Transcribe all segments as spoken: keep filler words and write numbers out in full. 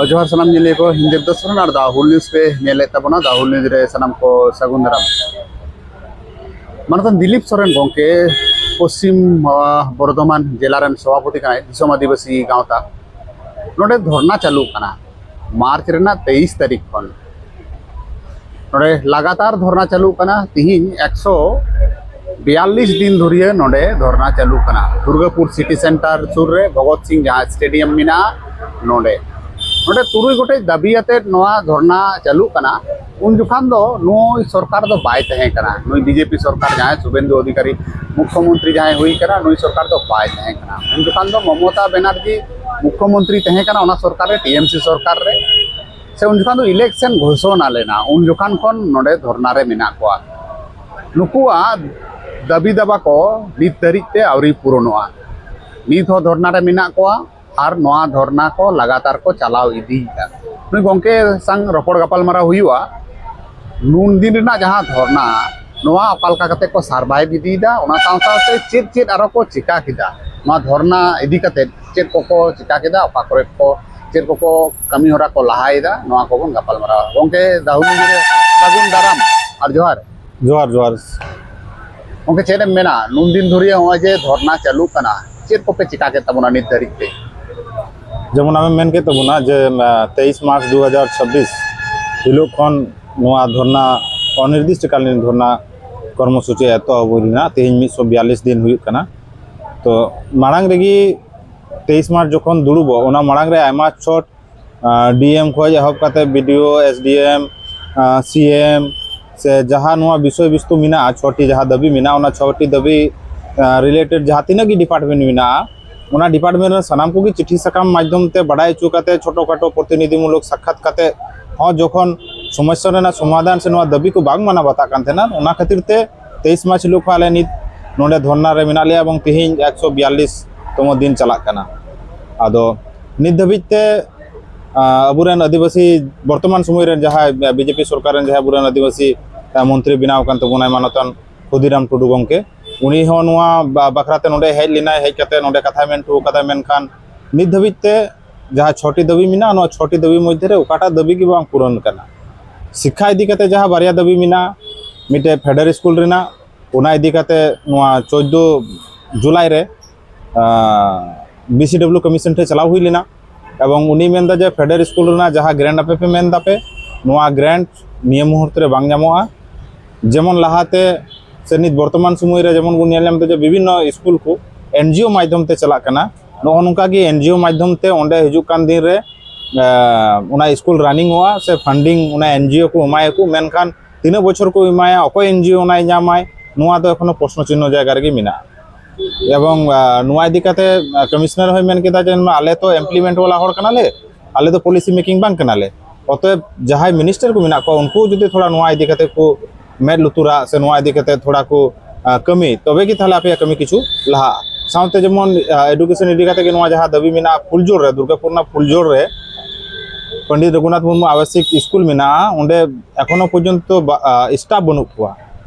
ᱡᱚᱦᱟᱨ ᱥᱟᱱᱟᱢ ᱧᱮᱞᱤᱭᱟᱹ ᱠᱚ, ᱤᱧ ᱫᱮᱵᱽᱫᱟᱥ ᱥᱚᱨᱮᱱ ᱟᱨ ᱫᱟ ᱦᱩᱞ ᱱᱤᱭᱩᱡᱽ ᱯᱮ ᱧᱮᱞᱮᱫ ᱛᱟᱵᱚᱱᱟ᱾ ᱫᱟ ᱦᱩᱞ ᱱᱤᱭᱩᱡᱽ ᱨᱮ ᱥᱟᱱᱟᱢ ᱠᱚ ᱥᱟᱹᱜᱩᱱ ᱫᱟᱨᱟᱢ᱾ ᱢᱟᱱᱚᱛᱟᱱ ᱫᱤᱞᱤᱯ ᱥᱚᱨᱮᱱ ᱜᱚᱢᱠᱮ ᱯᱚᱥᱪᱤᱢ, ᱟᱸ, ᱵᱚᱨᱫᱷᱚᱢᱟᱱ ᱡᱮᱞᱟ ᱨᱮᱱ ᱥᱚᱵᱷᱟᱯᱚᱛᱤ ᱠᱟᱱᱟᱭ, ᱫᱤᱥᱚᱢ ᱟᱹᱫᱤᱵᱟᱹᱥᱤ ᱜᱟᱶᱛᱟ᱾ ᱱᱚᱰᱮ ᱫᱷᱚᱨᱱᱟ ᱪᱟᱹᱞᱩᱜ ᱠᱟᱱᱟ ᱢᱟᱨᱪ ᱨᱮᱱᱟᱜ ᱛᱮᱭᱤᱥ ᱛᱟᱹᱨᱤᱠᱷ ᱠᱷᱚᱱ᱾ ᱱᱚᱰᱮ ᱞᱟᱜᱟᱛᱟᱨ ᱫᱷᱚᱨᱱᱟ ᱪᱟᱹᱞᱩᱜ ᱠᱟᱱᱟ᱾ ᱛᱤᱦᱤᱧ ᱮᱠᱥᱚ ᱵᱤᱭᱟᱞᱞᱤᱥ ᱫᱤᱱ ᱫᱷᱩᱨᱤᱭᱟᱹ ᱱᱚᱰᱮ ᱫᱷᱚᱨᱱᱟ ᱪᱟᱹᱞᱩᱜ ᱠᱟᱱᱟ᱾ ᱫᱩᱨᱜᱟᱯᱩᱨ ᱥᱤᱴᱤ ᱥᱮᱱᱴᱟᱨ ᱥᱩᱨ ᱨᱮ ᱵᱷᱚᱜᱚᱛ ᱥᱤᱝ ᱡᱟᱦᱟᱸ ᱥᱴᱮᱰᱤᱭᱟᱢ ᱢᱮᱱᱟᱜᱼᱟ, ᱱᱚᱰᱮ, ᱱᱚᱰᱮ ᱛᱩᱨᱩᱭ ᱜᱚᱴᱮᱡ ᱫᱟᱹᱵᱤ ᱟᱛᱮᱫ ᱱᱚᱣᱟ ᱫᱷᱚᱨᱱᱟ ᱪᱟᱹᱞᱩᱜ ᱠᱟᱱᱟ᱾ ᱩᱱ ᱡᱚᱠᱷᱟᱱ ᱫᱚ ᱱᱩᱭ ᱥᱚᱨᱠᱟᱨ ᱫᱚ ᱵᱟᱭ ᱛᱟᱦᱮᱸ ᱠᱟᱱᱟ, ᱱᱩᱭ ᱵᱤᱡᱮᱯᱤ ᱥᱚᱨᱠᱟᱨ ᱡᱟᱦᱟᱸᱭ ᱥᱩᱵᱷᱮᱱᱫᱩ ᱚᱫᱷᱤᱠᱟᱨᱤ ᱢᱩᱠᱠᱷᱚᱢᱚᱱᱛᱨᱤ ᱡᱟᱦᱟᱸᱭ ᱦᱩᱭ ᱠᱟᱱᱟ, ᱱᱩᱭ ᱥᱚᱨᱠᱟᱨ ᱫᱚ ᱵᱟᱭ ᱛᱟᱦᱮᱸ ᱠᱟᱱᱟ᱾ ᱩᱱ ᱡᱚᱠᱷᱟᱱ ᱫᱚ ᱢᱚᱢᱚᱛᱟ ᱵᱮᱱᱟᱨᱡᱤ ᱢᱩᱠᱠᱷᱚᱢᱚᱱᱛᱨᱤ ᱛᱟᱦᱮᱸ ᱠᱟᱱᱟ ᱚᱱᱟ ᱥᱚᱨᱠᱟᱨ ᱨᱮ, ᱴᱤ ᱮᱢ ᱥᱤ ᱥᱚᱨᱠᱟᱨ ᱨᱮ᱾ ᱥᱮ ᱩᱱ ᱡᱚᱠᱷᱟᱱ ᱫᱚ ᱤᱞᱮᱠᱥᱚᱱ ᱜᱷᱳᱥᱚᱱᱟ ᱞᱮᱱᱟ, ᱩᱱ ᱡᱚᱠᱷᱟᱱ ᱠᱷᱚᱱ ᱱᱚᱰᱮ ᱫᱷᱚᱨᱱᱟ ᱨᱮ ᱢᱮᱱᱟᱜ ᱠᱚᱣᱟ᱾ ᱱᱩᱠᱩᱣᱟᱜ ᱫᱟᱹᱵᱤ ᱫᱟᱵᱟ ᱠᱚ ᱱᱤᱛ ᱫᱷᱟᱹᱨᱤᱡ ᱛᱮ ᱟᱹᱣᱨᱤ ᱯᱩᱨᱚᱱᱚᱜᱼᱟ᱾ ᱱᱤᱛ ᱦᱚᱸ ᱫᱷᱚᱨᱱᱟ ᱨᱮ ᱢᱮᱱᱟᱜ ᱠᱚᱣᱟ ᱟᱨ ᱱᱚᱣᱟ ᱫᱷᱚᱨᱱᱟ ᱠᱚ ᱞᱟᱜᱟᱛᱟᱨ ᱠᱚ ᱪᱟᱞᱟᱣ ᱤᱫᱤᱭᱮᱫᱟ᱾ ᱱᱩᱭ ᱜᱚᱢᱠᱮ ᱥᱟᱝ ᱨᱚᱯᱚᱲ ᱜᱟᱯᱟᱞᱢᱟᱨᱟᱣ ᱦᱩᱭᱩᱜᱼᱟ᱾ ᱱᱩᱱ ᱫᱤᱱ ᱨᱮᱱᱟᱜ ᱡᱟᱦᱟᱸ ᱫᱷᱚᱨᱱᱟ, ᱱᱚᱣᱟ ᱚᱠᱟ ᱞᱮᱠᱟ ᱠᱟᱛᱮ ᱠᱚ survive ᱤᱫᱤᱭᱮᱫᱟ, ᱚᱱᱟ ᱥᱟᱶ ᱥᱟᱶᱛᱮ ᱪᱮᱫ ᱪᱮᱫ ᱟᱨᱚ ᱠᱚ ᱪᱮᱠᱟ ᱠᱮᱫᱟ, ᱱᱚᱣᱟ ᱫᱷᱚᱨᱱᱟ ᱤᱫᱤ ᱠᱟᱛᱮ ᱪᱮᱫ ᱠᱚᱠᱚ ᱪᱮᱠᱟ ᱠᱮᱫᱟ, ᱚᱠᱟ ᱠᱚᱨᱮ ᱠᱚ ᱪᱮᱫ ᱠᱚᱠᱚ ᱠᱟᱹᱢᱤ ᱦᱚᱨᱟ ᱠᱚ ᱞᱟᱦᱟᱭᱮᱫᱟ, ᱱᱚᱣᱟ ᱠᱚᱵᱚᱱ ᱜᱟᱯᱟᱞᱢᱟᱨᱟᱣᱟ᱾ ᱜᱚᱢᱠᱮ, ᱫᱟ ᱦᱩᱞ ᱢᱟᱦᱟ ᱨᱮ ᱥᱟᱹᱜᱩᱱ ᱫᱟᱨᱟᱢ ᱟᱨ ᱡᱚᱦᱟᱨ᱾ ᱡᱚᱦᱟᱨ, ᱡᱚᱦᱟᱨ᱾ ᱜᱚᱢᱠᱮ, ᱪᱮᱫ ᱮᱢ ᱢᱮᱱᱟ, ᱱᱩᱱ ᱫᱤᱱ ᱫᱷᱩᱨᱤᱭᱟᱹ ᱱᱚᱜᱼᱚᱭ ᱡᱮ ᱫᱷᱚᱨᱱᱟ ᱪᱟᱹᱞᱩᱜ ᱠᱟᱱᱟ, ᱪᱮᱫ ᱠᱚᱯᱮ ᱪᱮᱠᱟ ᱠᱮᱫ ᱛᱟᱵᱚᱱᱟ ᱱᱤᱛ ᱫᱷᱟᱹᱨᱤᱡ ᱛᱮ? ᱡᱮᱢᱚᱱ ᱟᱢᱮᱢ ᱢᱮᱱ ᱠᱮᱫ ᱛᱟᱵᱚᱱᱟ ᱡᱮ, ᱟᱸ, ᱛᱮᱭᱤᱥ ᱢᱟᱨᱪ ᱫᱩ ᱦᱟᱡᱟᱨ ᱪᱷᱟᱵᱵᱤᱥ ᱦᱤᱞᱳᱜ ᱠᱷᱚᱱ ᱱᱚᱣᱟ ᱫᱷᱚᱨᱱᱟ, ᱚᱱᱤᱨᱫᱤᱥᱴᱚᱠᱟᱞᱤᱱ ᱫᱷᱚᱨᱱᱟ ᱠᱚᱨᱢᱚᱥᱩᱪᱤ ᱮᱛᱚᱦᱚᱵ ᱦᱩᱭ ᱞᱮᱱᱟ᱾ ᱛᱮᱦᱮᱧ ᱢᱤᱫᱥᱚ ᱵᱤᱭᱟᱞᱞᱤᱥ ᱫᱤᱱ ᱦᱩᱭᱩᱜ ᱠᱟᱱᱟ᱾ ᱛᱚ, ᱢᱟᱲᱟᱝ ᱨᱮᱜᱮ ᱛᱮᱭᱤᱥ ᱢᱟᱨᱪ ᱡᱚᱠᱷᱚᱱ ᱫᱩᱲᱩᱵᱚᱜ, ᱚᱱᱟ ᱢᱟᱲᱟᱝ ᱨᱮ ᱟᱭᱢᱟ ᱪᱷᱚᱴ, ᱟᱸ, ᱰᱤ ᱮᱢ ᱠᱷᱚᱱ ᱮᱦᱚᱵ ᱠᱟᱛᱮ ᱵᱤ ᱰᱤ ᱳ, ᱮᱥ ᱰᱤ ᱮᱢ, ᱟᱸ, ᱥᱤ ᱮᱢ, ᱥᱮ ᱡᱟᱦᱟᱸ ᱱᱚᱣᱟ ᱵᱤᱥᱚᱭ ᱵᱚᱥᱛᱩ ᱢᱮᱱᱟᱜᱼᱟ, ᱪᱷᱚᱴᱤ ᱡᱟᱦᱟᱸ ᱫᱟᱹᱵᱤ ᱢᱮᱱᱟᱜᱼᱟ, ᱚᱱᱟ ᱪᱷᱚᱴᱤ ᱫᱟᱹᱵᱤ, ᱟᱸ, related ᱡᱟᱦᱟᱸ ᱛᱤᱱᱟᱹᱜ ᱜᱮ department ᱢᱮᱱᱟᱜᱼᱟ, ᱚᱱᱟ department ᱨᱮᱱ ᱥᱟᱱᱟᱢ ᱠᱚᱜᱮ ᱪᱤᱴᱷᱤ ᱥᱟᱠᱟᱢ ᱢᱟᱫᱽᱫᱷᱚᱢ ᱛᱮ ᱵᱟᱰᱟᱭ ᱦᱚᱪᱚ ᱠᱟᱛᱮ, ᱪᱷᱳᱴᱳ ᱠᱷᱟᱴᱳ ᱯᱨᱚᱛᱤᱱᱤᱫᱷᱤ ᱢᱩᱞᱚᱠ ᱥᱟᱠᱠᱷᱟᱛ ᱠᱟᱛᱮ ᱦᱚᱸ ᱡᱚᱠᱷᱚᱱ ᱥᱚᱢᱚᱥᱥᱟ ᱨᱮᱱᱟᱜ ᱥᱚᱢᱟᱫᱷᱟᱱ ᱥᱮ ᱱᱚᱣᱟ ᱫᱟᱹᱵᱤ ᱠᱚ ᱵᱟᱝ ᱢᱟᱱᱟᱣ ᱵᱟᱛᱟᱜ ᱠᱟᱱ ᱛᱟᱦᱮᱱᱟ, ᱚᱱᱟ ᱠᱷᱟᱹᱛᱤᱨ ᱛᱮ ᱛᱮᱭᱤᱥ ᱢᱟᱨᱪ ᱦᱤᱞᱳᱜ ᱠᱷᱚᱱ ᱟᱞᱮ ᱱᱤᱛ ᱱᱚᱰᱮ ᱫᱷᱚᱨᱱᱟ ᱨᱮ ᱢᱮᱱᱟᱜ ᱞᱮᱭᱟ ᱮᱵᱚᱝ ᱛᱮᱦᱮᱧ ᱮᱠᱥᱚ ᱵᱤᱭᱟᱞᱞᱤᱥ ᱛᱚᱢᱚ ᱫᱤᱱ ᱪᱟᱞᱟᱜ ᱠᱟᱱᱟ᱾ ᱟᱫᱚ ᱱᱤᱛ ᱫᱷᱟᱹᱵᱤᱡ ᱛᱮ, ᱟᱸ, ᱟᱵᱚᱨᱮᱱ ᱟᱹᱫᱤᱵᱟᱹᱥᱤ, ᱵᱚᱨᱛᱚᱢᱟᱱ ᱥᱚᱢᱚᱭ ᱨᱮᱱ ᱡᱟᱦᱟᱸᱭ ᱵᱤ ᱡᱮ ᱯᱤ ᱥᱚᱨᱠᱟᱨ ᱨᱮᱱ ᱡᱟᱦᱟᱸᱭ ᱟᱵᱚᱨᱮᱱ ᱟᱹᱫᱤᱵᱟᱹᱥᱤ, ᱟᱸ, ᱢᱚᱱᱛᱨᱤ ᱵᱮᱱᱟᱣ ᱟᱠᱟᱱ ᱛᱟᱵᱚᱱᱟᱭ ᱢᱟᱱᱚᱛᱟᱱ ᱠᱷᱩᱫᱤᱨᱟᱢ ᱴᱩᱰᱩ ᱜᱚᱢᱠᱮ, ᱩᱱᱤ ᱦᱚᱸ ᱱᱚᱣᱟ ᱵᱟ-, ᱵᱟᱠᱷᱨᱟ ᱛᱮ ᱱᱚᱰᱮ ᱦᱮᱡ ᱞᱮᱱᱟᱭ, ᱦᱮᱡ ᱠᱟᱛᱮ ᱱᱚᱰᱮ ᱠᱟᱛᱷᱟᱭ ᱢᱮᱱ ᱦᱚᱴᱚ ᱟᱠᱟᱫᱟ, ᱢᱮᱱᱠᱷᱟᱱ ᱱᱤᱛ ᱫᱷᱟᱹᱵᱤᱡ ᱛᱮ ᱡᱟᱦᱟᱸ ᱪᱷᱚᱴᱤ ᱫᱟᱹᱵᱤ ᱢᱮᱱᱟᱜᱼᱟ, ᱱᱚᱣᱟ ᱪᱷᱚᱴᱤ ᱫᱟᱹᱵᱤ ᱢᱚᱫᱽᱫᱷᱮ ᱨᱮ ᱚᱠᱟᱴᱟᱜ ᱫᱟᱹᱵᱤ ᱜᱮ ᱵᱟᱝ ᱯᱩᱨᱚᱱ ᱠᱟᱱᱟ᱾ ᱥᱤᱠᱠᱷᱟ ᱤᱫᱤ ᱠᱟᱛᱮ ᱡᱟᱦᱟᱸ ᱵᱟᱨᱭᱟ ᱫᱟᱹᱵᱤ ᱢᱮᱱᱟᱜᱼᱟ, ᱢᱤᱫᱴᱮᱡ ᱯᱷᱮᱰᱟᱨ ᱥᱠᱩᱞ ᱨᱮᱱᱟᱜ, ᱚᱱᱟ ᱤᱫᱤ ᱠᱟᱛᱮ ᱱᱚᱣᱟ ᱪᱳᱫᱽᱫᱳ ᱡᱩᱞᱟᱭ ᱨᱮ ᱵᱤ ᱥᱤ ᱰᱟᱵᱽᱞᱤᱭᱩ ᱠᱚᱢᱤᱥᱚᱱ ᱴᱷᱮᱱ ᱪᱟᱞᱟᱣ ᱦᱩᱭ ᱞᱮᱱᱟ, ᱮᱵᱚᱝ ᱩᱱᱤ ᱢᱮᱱᱫᱟ ᱡᱮ ᱯᱷᱮᱰᱟᱨ ᱥᱠᱩᱞ ᱨᱮᱱᱟᱜ ᱡᱟᱦᱟᱸ ᱜᱨᱮᱱᱴ ᱟᱯᱮ ᱯᱮ ᱢᱮᱱ ᱫᱟᱯᱮ, ᱱᱚᱣᱟ ᱜᱨᱮᱱᱴ ᱱᱤᱭᱟᱹ ᱢᱩᱦᱩᱨᱛᱚ ᱨᱮ ᱵᱟᱝ ᱧᱟᱢᱚᱜᱼᱟ᱾ ᱡᱮᱢᱚᱱ ᱞᱟᱦᱟᱛᱮ ᱥᱮ ᱱᱤᱛ ᱵᱚᱨᱛᱚᱢᱟᱱ ᱥᱚᱢᱚᱭ ᱨᱮ ᱡᱮᱢᱚᱱ ᱵᱚᱱ ᱧᱮᱞ ᱧᱟᱢ ᱮᱫᱟ ᱡᱮ ᱵᱤᱵᱷᱤᱱᱱᱚ ᱥᱠᱩᱞ ᱠᱚ ᱮᱱ ᱡᱤ ᱳ ᱢᱟᱫᱽᱫᱷᱚᱢ ᱛᱮ ᱪᱟᱞᱟᱜ ᱠᱟᱱᱟ, ᱱᱚᱜᱼᱚ ᱱᱚᱝᱠᱟ ᱜᱮ ᱮᱱ ᱡᱤ ᱳ ᱢᱟᱫᱽᱫᱷᱚᱢ ᱛᱮ ᱚᱸᱰᱮ ᱦᱤᱡᱩᱜ ᱠᱟᱱ ᱫᱤᱱ ᱨᱮ, ᱮ, ᱚᱱᱟ ᱥᱠᱩᱞ ᱨᱟᱱᱤᱝ ᱚᱜᱼᱟ ᱥᱮ ᱯᱷᱟᱱᱰᱤᱝ ᱚᱱᱟ ᱮᱱ ᱡᱤ ᱳ ᱠᱚ ᱮᱢᱟᱭᱟᱠᱚ, ᱢᱮᱱᱠᱷᱟᱱ ᱛᱤᱱᱟᱹᱜ ᱵᱚᱪᱷᱚᱨ ᱠᱚ ᱮᱢᱟᱭᱟ, ᱚᱠᱚᱭ ᱮᱱ ᱡᱤ ᱳ ᱚᱱᱟᱭ ᱧᱟᱢᱟᱭ, ᱱᱚᱣᱟ ᱫᱚ ᱮᱠᱷᱚᱱᱳ ᱯᱨᱚᱥᱱᱚ ᱪᱤᱱᱦᱚ ᱡᱟᱭᱜᱟ ᱨᱮᱜᱮ ᱢᱮᱱᱟᱜᱼᱟ᱾ ᱮᱵᱚᱝ, ᱟ, ᱱᱚᱣᱟ ᱤᱫᱤ ᱠᱟᱛᱮ, ᱟ, ᱠᱚᱢᱤᱥᱚᱱᱟᱨ ᱦᱚᱸᱭ ᱢᱮᱱ ᱠᱮᱫᱟ ᱡᱮ, "ᱟᱞᱮ ᱛᱚ ᱤᱢᱯᱞᱤᱢᱮᱱᱴ ᱵᱟᱞᱟ ᱦᱚᱲ ᱠᱟᱱᱟᱞᱮ, ᱟᱞᱮ ᱫᱚ ᱯᱚᱞᱤᱥᱤ ᱢᱮᱠᱤᱝ ᱵᱟᱝ ᱠᱟᱱᱟᱞᱮ, ᱚᱛᱚᱮᱵ ᱡᱟᱦᱟᱸᱭ ᱢᱤᱱᱤᱥᱴᱟᱨ ᱠᱚ ᱢᱮᱱᱟᱜ ᱠᱚᱣᱟ ᱩᱱᱠᱩ ᱡᱩᱫᱤ ᱛᱷᱚᱲᱟ ᱱᱚᱣᱟ ᱤᱫᱤ ᱠᱟᱛᱮ ᱠᱚ ᱢᱮᱫ ᱞᱩᱛᱩᱨᱟ ᱥᱮ ᱱᱚᱣᱟ ᱤᱫᱤ ᱠᱟᱛᱮ ᱛᱷᱚᱲᱟ ᱠᱚ, ᱟ, ᱠᱟᱹᱢᱤ, ᱛᱚᱵᱮ ᱜᱮ ᱛᱟᱦᱞᱮ ᱟᱯᱮᱭᱟᱜ ᱠᱟᱹᱢᱤ ᱠᱤᱪᱷᱩ ᱞᱟᱦᱟᱜᱼᱟ᱾" ᱥᱟᱶᱛᱮ ᱡᱮᱢᱚᱱ, ᱟ, ᱮᱰᱩᱠᱮᱥᱚᱱ ᱤᱫᱤ ᱠᱟᱛᱮ ᱜᱮ ᱱᱚᱣᱟ ᱡᱟᱦᱟᱸ ᱫᱟᱹᱵᱤ ᱢᱮᱱᱟᱜᱼᱟ ᱯᱷᱩᱞᱡᱳᱨ ᱨᱮ, ᱫᱩᱨᱜᱟᱯᱩᱨ ᱨᱮᱱᱟᱜ ᱯᱷᱩᱞᱡᱳᱨ ᱨᱮ ᱯᱚᱱᱰᱤᱛ ᱨᱚᱜᱷᱩᱱᱟᱛᱷ ᱢᱩᱨᱢᱩ ᱟᱵᱟᱥᱤᱠ ᱥᱠᱩᱞ ᱢᱮᱱᱟᱜᱼᱟ, ᱚᱸᱰᱮ ᱮᱠᱷᱚᱱᱳ ᱯᱚᱨᱡᱚᱱᱛᱚ ᱵᱟ-, ᱟ, ᱥᱴᱟᱯ ᱵᱟᱹᱱᱩᱜ ᱠᱚᱣᱟ᱾